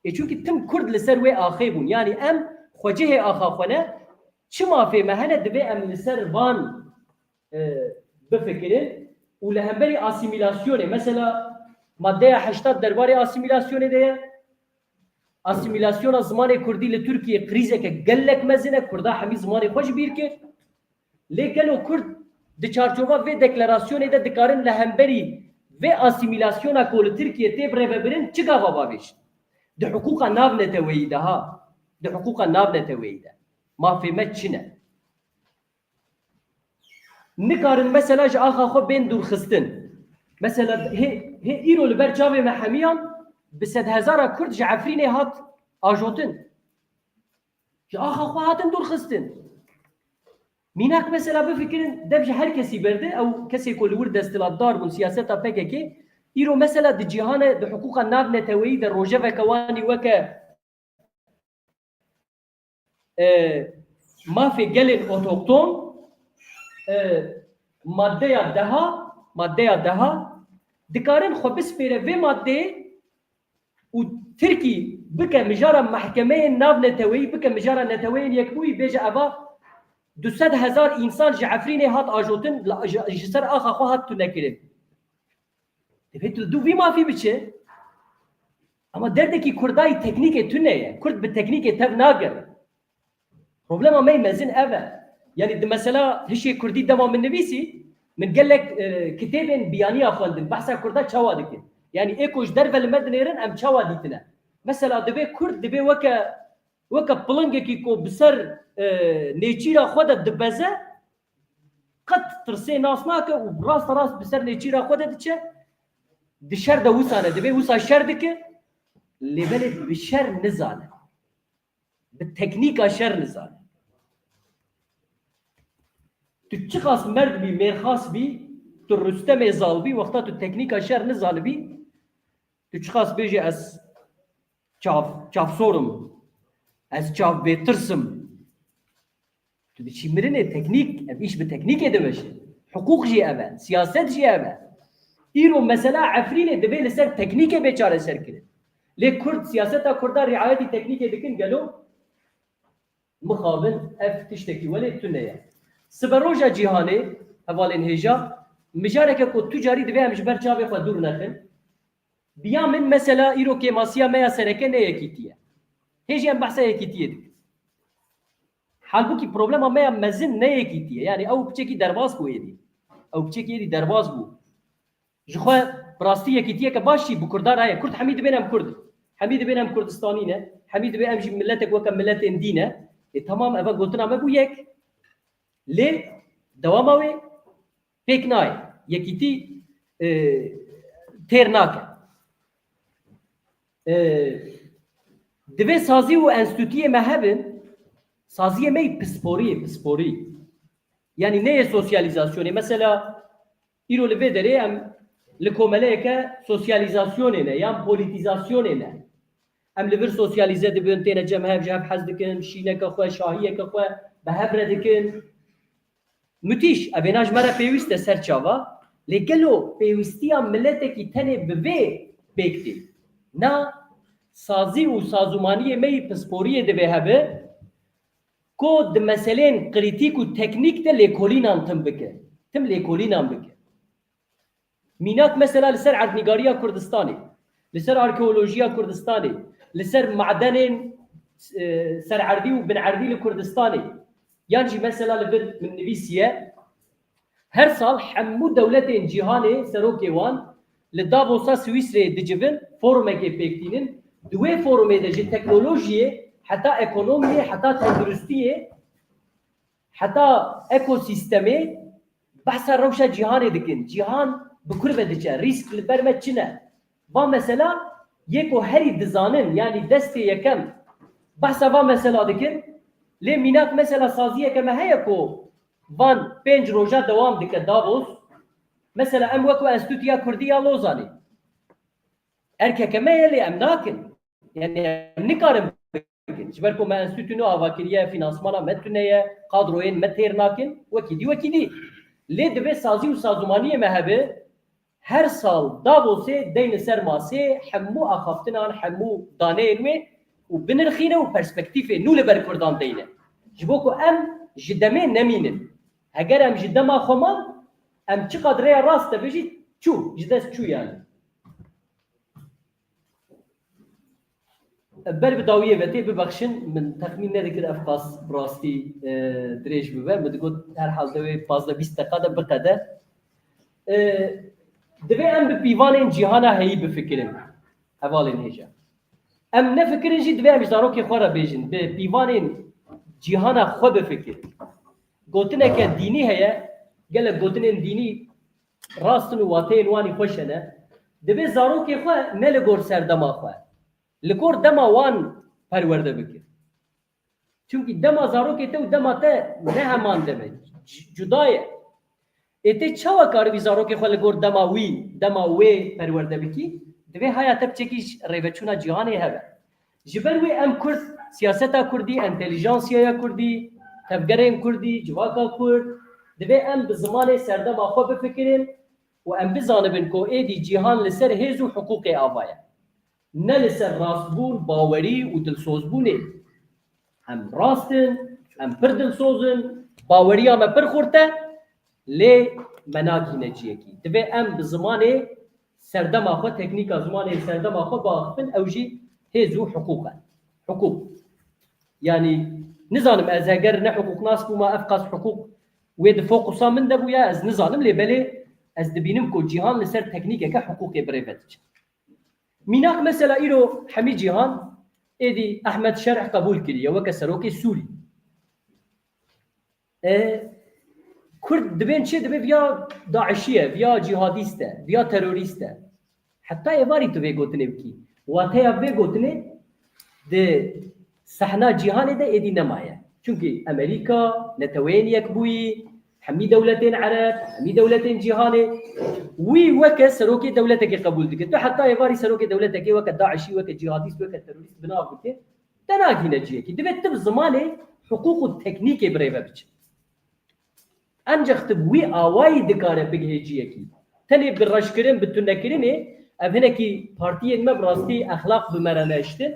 E, çunkî tim Kurd li ser wê axê bûn. Yanî em xwecihê axa xwe ne, çi mafê me hene divê em li ser van, e, bifikirin û li hemberî asîmîlasyonê. Mesela maddeya heştad derbarê asîmîlasyonê de ye. Asîmîlasyona zimanê kurdî li Tirkiyê krîzeke gelek mezin e. Kurda hemî zimanê xwe ji bîr kir. Lê gelo Kurd di çarçova vê deklarasyonê de dikarin li hemberî vê asîmîlasyona ku li Tirkiyê tê birêvebirin çi gava bavêjin? Di hiqûqa navneteweyî de ha, di hiqûqa navneteweyî de mafê me çi ne? Nikarin mesela ji axa xwe bên dûrxistin. Mesela hê, hê îro li ber çavê me hemiyan bi sedhezara Kurd ji Efrînê hat ajotin. Ji axa xwe hatin dûrxistin. Mînak mesela bifikirin, dev ji her kesî berde, ew kesê ku li wir desthilatdar bûn, siyaseta P K K, îro mesela di cîhanê, di hiqûqa navneteweyî de rojeveke wanî weke, e, mafê gelên otokton, e, maddeya deha, maddeya deha, dikarin xwe bispêre vê maddeyê û Tirkî bike mijara mehkemeyên navneteweyî, bike mijara Neteweyên Yekbûyî, bêje eva du sed hezar însan ji Efrînê hat ajotin, la, ji, ji ser axa xwe hat tunekirin. Divê tu dû vî mafî biçe. Ama derdekî Kurdayî teknîkê tune ye. Kurd bi teknîkê tev nagere. Problema me yê mezin ev e. Yanî di mesela hişê kurdî dema min nivîsî, min gelek, e, kitêbên biyaniya xwendin, behsa kurda çawa dikin. Yanî ê ku ji derve li me dinêrin, em çawa dîtine. Mesela divê kurd, divê weke, weke pilingekî ku bi ser, e, nêçîra xwe de dibeze, qet tirsê nas nake û raste rast bi ser nêçîra xwe de diçe. Di şer de wisa ne, divê wisa şer dike, lê belê bi şer nizane. Bi teknîka şer nizane. Tu çiqas merd bî, mêrxas bî, tu Rustemê zal bî, wexta tu teknîka şer nizanibî, tu çiqas bêjî ez çav, çavsor im, ez çavbêtirs im. Tu diçî mirinê, teknîk, ev îş bi teknîkê dimeşe. Hiqûq jî ev e, siyaset jî ev e. Îro mesela Efrînê divê li ser teknîkê bê çareserkirin. Lê Kurd, siyaseta Kurda riayetî teknîkê dikin gelo? Mixabin ev tiştekî welê tune ye. Siberoja cîhanê, hevalên hêja, mijareke ku tu carî divê em ji ber çavê xwe dûr nexin. Biya min mesela îro kêmasiya me ya sereke ne yekîtî ye. Hê jî em behsa yekîtiyê dikin. Halbûkî problema me ya mezin ne yekîtî ye. Yanî ew piçekî derbas bû êdî. Ew piçekî êdî derbas bû. Ji xwe bi rastî yekîtiyeke baş jî bi Kurdan heye. Kurd hemî dibên em Kurd in. Hemî dibên em Kurdistanî ne. Hemî dibê em jî miletek weke miletên dî ne. Ê, temam, eva gotina me bû yek. Lê dewama wê pêk nayê. Yekîtî, e, têr nake. E, divê sazî û enstîtuyê me hebin. Saziyê me yî pisporî ye, pisporî. Yanî neyê sosyalîzasyonê. Mesela îro li vê derê em li komeleyeke sosyalîzasyonê ne yan polîtîzasyonê ne. Em li vir sosyalîze dibin, têne cem hev, ji hev hez dikin, şîneke xwe, şahiyeke xwe bi hev re dikin. Mutîş, evêna ji me re pêwîst e ser çava, lê gelo pêwîstiya miletekî tenê bi vê pêk tê? Na, sazî û sazûmaniyê me yî pisporiyê divê hebe ku di meseleyên krîtîk û teknîk de lêkolînan tim bike. Tim lêkolînan bike. Mînak mesela li ser erdnîgariya Kurdistanê, li ser arkeolojiya Kurdistanê, li ser madenên, e, sererdî û binerdî li Kurdistanê. Yan jî mesela li vir min nivîsiye, her sal hemû dewletên cîhanê serokê wan li Davosa Swîsreyê dicivin, forumekê pêk tînin. Di wê forumê de ji teknolojiyê heta ekonomiyê, heta tenduristiyê, heta ekosîstemê behsa rewşa cîhanê dikin. Cîhan bi kur ve diçe. Rîsk li ber me çi ne? Va mesela yê ku herî dizanin, yanî destê yekem behsa va mesela dikin. Lê mînak mesela saziyeke me heye ku van pênc roja dewam dike Davos. Mesela em wekî Enstîtuya Kurdî ya Lozanê. Erkeke me ye lê em nakin. Yanî em nikarin bikin. Ji ber ku me enstîtû nû ava kiriye, fînansmana me tune ye, kadroyên me têr nakin, wekî dî, wekî dî. Lê divê sazî û sazûmaniyê me hebe, her sal Davosê deyne ser masê hemû axaftinan, hemû daneyên wê û binirxîne û perspektîfê nû li ber Kurdan deyne. Ji bo ku em ji demê nemînin. Heger em ji dema xwe man, em çiqad rêya rast de be jî çû, ji dest çû yani. Ber bi dawiyê ve tê, bibexşin, min texmîn nedikir ev qas bi rastî, e, dirêj bibe. Min digot herhalde wê pazdeh bîst deqa de biqede. E, divê em bi pîvanên cîhana heyî bifikirin. Hevalên hêja. Em nefikirin jî divê em ji zarokê xwe re bêjin. Bi pîvanên cîhana xwe bifikirin. Gotineke dînî heye, gelek gotinên dînî rast in û wateyên wan î xweş hene. Divê zarokê xwe ne li gor serdema xwe, li gor dema wan perwerde bike. Çimkî dema zarokê te û dema te ne heman dem e, c-, cuda ye. Ê tê çawa karibî zarokê xwe li gor dema wî, dema wê perwerde bikî? Divê haya te piçekî ji rêveçûna cîhanê hebe. Ji ber wê em Kurd, siyaseta Kurdî, entelijansiyaya Kurdî, tevgerên Kurdî, civaka Kurd, divê em bi zimanê serdema xwe bifikirin û em bizanibin ku êdî cîhan li ser hêz û hiqûqê ava ye. Ne li ser rastbûn, bawerî û dilsozbûnê. Em rast in, em pir dilsoz in, baweriya me pir xurt e, lê me nagihîne ciyekî. Divê em bi zimanê serdema xwe, teknîka zimanê serdema xwe biaxifin, ew jî hêz û hiqûq e. Hiqûq. Yanî, nizanim ez heger ne hiqûqnas bûma, ev qas hiqûq wê di fokusa min de bûya, ez nizanim, lê belê ez dibînim ku cîhan li ser teknîkeke hiqûqê bi rê ve diçe. Mînak mesela îro hemî cîhan êdî Ehmed Şerh qebûl kiriye weke serokê Sûrî. E, Kurd dibên çi? Dibê viya DAIŞî ye, viya cîhadîst e, viya terorîst e. Heta êvarî tu vê gotinê bikî. Wateya vê gotinê di sehna cîhanê de êdî nemaye. Çunkî Amerîka, Neteweyên Yekbûyî, hemî dewletên Ereb, hemî dewletên cîhanê, wî weke serokê dewletekê qebûl dike. Tu heta êvarî serokê dewletekê weke DAIŞî, weke cîhadîst, weke terorîst bi nav bike, te nagihîne ciyekî. Divê tu bi zimanê hiqûq û teknîkê bi rê ve biçe. Ancaq tu bi wî awayî dikare bigihê ciyekî. Tenê bi reşkirin, bi tunekirinê, ev hinekî partiyên me bi rastî exlaq bi me re nehiştin.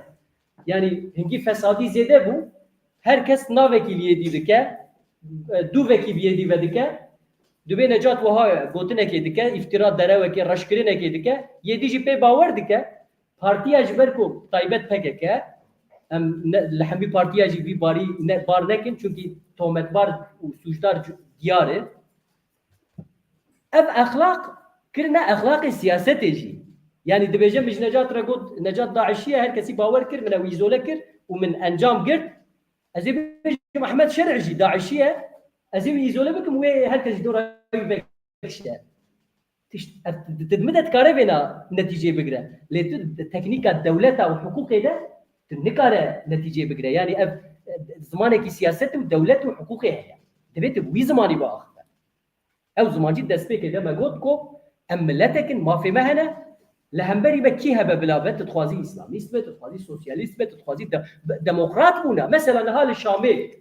Yanî hingî fesadî zêde bû. Her kes navekî li yê dî dike, e, dûvekî bi yê dî vedike. Dibê Necat wiha gotinekê dike, îftira derewekê, reşkirinekê dike. Yê dî jî pê bawer dike. Partiya ji ber ku taybet P K K, em ne, li hemî partiya jî vî barî ne, bar nekin, çunkî tometbar û sûcdar cu-, diyar e. Ev exlaq kirine exlaqê siyasetê jî. Yanî dibêje min ji Necat re got, Necat DAIŞî ye, her kesî bawer kir, min ew îzole kir û min encam girt. Ez ê bêjim Ehmed Şerh jî DAIŞî ye, ez ê wî îzole bikim, wê her kes ji dora wî vekişte. Tişt, ev, di, di, min de dikare vêna netîceyê bigire. Lê tu di teknîka dewleta û hiqûqê de tu nikare netîceyê bigire. Yanî ev, e, zimanekî siyaset û dewlet û hiqûqê heye. Divê tu bi wî zimanî biaxive. Ew ziman jî destpêkê de me got ku em miletek in, mafê me hene, li hemberî me kî hebe bila be, tu dixwazî îslamîst be, tu dixwazî sosyalîst be, tu dixwazî de-, demokrat bûna. Mesela niha li Şamê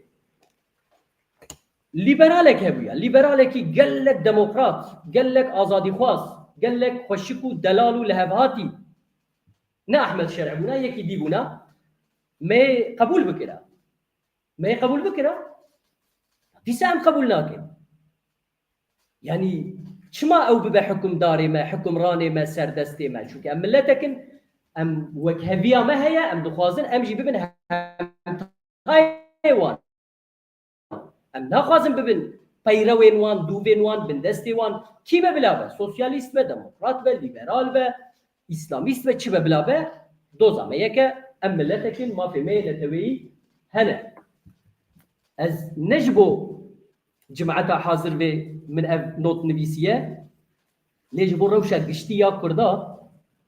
Lîberalek hebûya, lîberalekî gelek demokrat, gelek azadîxwaz, gelek xweşik û delal û lihevhatî. Ne Ehmed Şerh bûna, yekî dî bûna. Me qebûl bikira. Me qebûl bikira. Dîsa em qebûl nakin. Yanî çima ew bibe hukimdarê me, hukimranê me, serdestê me? Çunke em miletek in, em wekheviya me heye, em dixwazin em jî bibin hemtayê wan. Em naxwazin bibin peyrewên wan, dûvên wan, bindestê wan. Kî be bila be? Sosyalîst be, demokrat be, lîberal be, îslamîst be, çi be bila be? Doza me yek e, em miletek in, mafê me yê neteweyî hene. Ez ne ji bo cimeta hazir vê min ev not nivîsiye, lê ji bo rewşa giştî ya Kurda,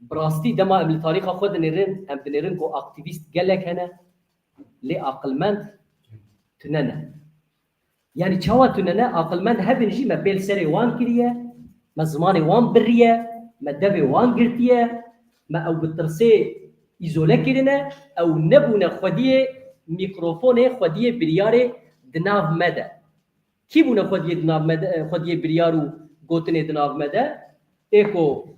bi rastî dema em li tarîxa xwe dinêrin, em dinêrin ku aktîvîst gelek hene, lê aqilmend tune ne. Yanî çawa tune ne? Aqilmend hebin jî me pêl serê wan kiriye, me zimanê wan biriye, me devê wan girtiye, me ew bi tirsê îzole kirine, ew nebûne xwediyê mîkrofonê, xwediyê biryarê di nav me de. Kî bûne xwediyê di nav me de, xwediyê biryar û gotinê di nav me de? Ê ku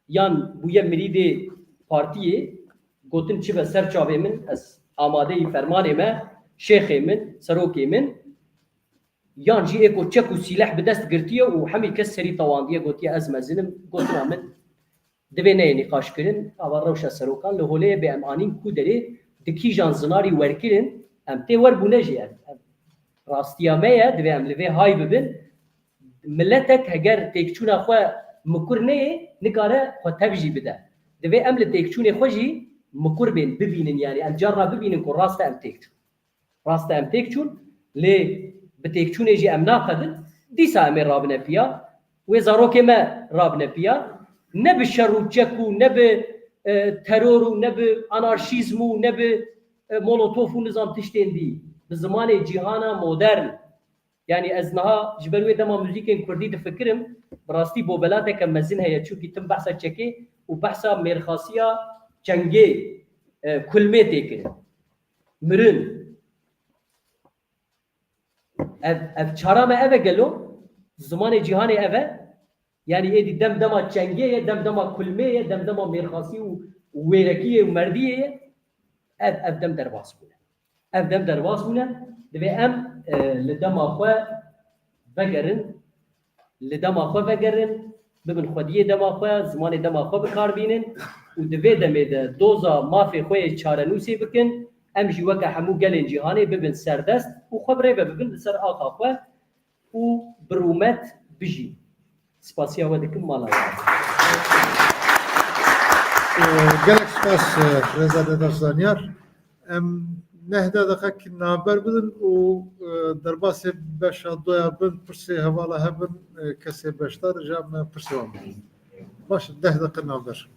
yan bûye mirîdê partiyê, gotin çi be ser çavê min, ez amadeyî fermanê me, şêxê min, serokê min, yan jî ê ku çek û sîleh bi dest girtiye û hemî kes serî tewandiye, gotiye ez mezin im, gotina min divê neyê nîqaşkirin, ava rewşa serokan li holê ye, bê em anîn ku derê di kîjan zinarî werkirin, em tê werbûne jî em, em rastiya me ye, divê em li vê hay bibin. Miletek heger têkçûna xwe mikur neyê, nikare xwe tev jî bide. Divê em li têkçûnê xwe jî mikur bên, bibînin, yanî em carna bibînin ku rast e em têk çûn. Rast e em têk çûn, lê bi têkçûnê jî em naqedin. Dîsa em ê rabine piya, wê zarokê me rabine piya. Ne bi şer û çek û ne bi, e, teror û ne bi anarşîzm û ne bi, e, molotof û nizam tiştên dî. Bi zimanê cîhana modern. Yanî ez niha ji ber wê dema muzîkên kurdî difikirim, bi rastî bobelateke mezin heye, çunkî tim behsa çekê û behsa mêrxasiya çengê, e, kulmê tê kirin. Mirin. Ev, ev çara me ev e gelo? Zimanê cîhanê ev e? Yanî êdî dem dema çengê ye, dem dema kulmê ye, dem dema mêrxasî û wêrekiyê û merdiyê ye? Ev, ev dem derbas bûne. Ev dem derbas bûne. Divê em, e, li dema xwe vegerin, li dema xwe vegerin, bibin xwediyê dema xwe, zimanê dema xwe bi kar bînin û di vê demê de doza mafê xwe yê çarenûsê bikin, em jî weke hemû gelên cîhanê bibin serdest û xwe bi rê ve bibin li ser axa xwe û bi rûmet bijîn. Spasiya we dikim, mala we. Gelek spas, e, Rêza Dêdaş Zanyar. Em neh deqeqek navber bidin û, e, derbasê beşa doya bin, pirsê hevala hebin, e, kesê beşdar ji me pirsê wan bikin. Baş, deh deqe navber.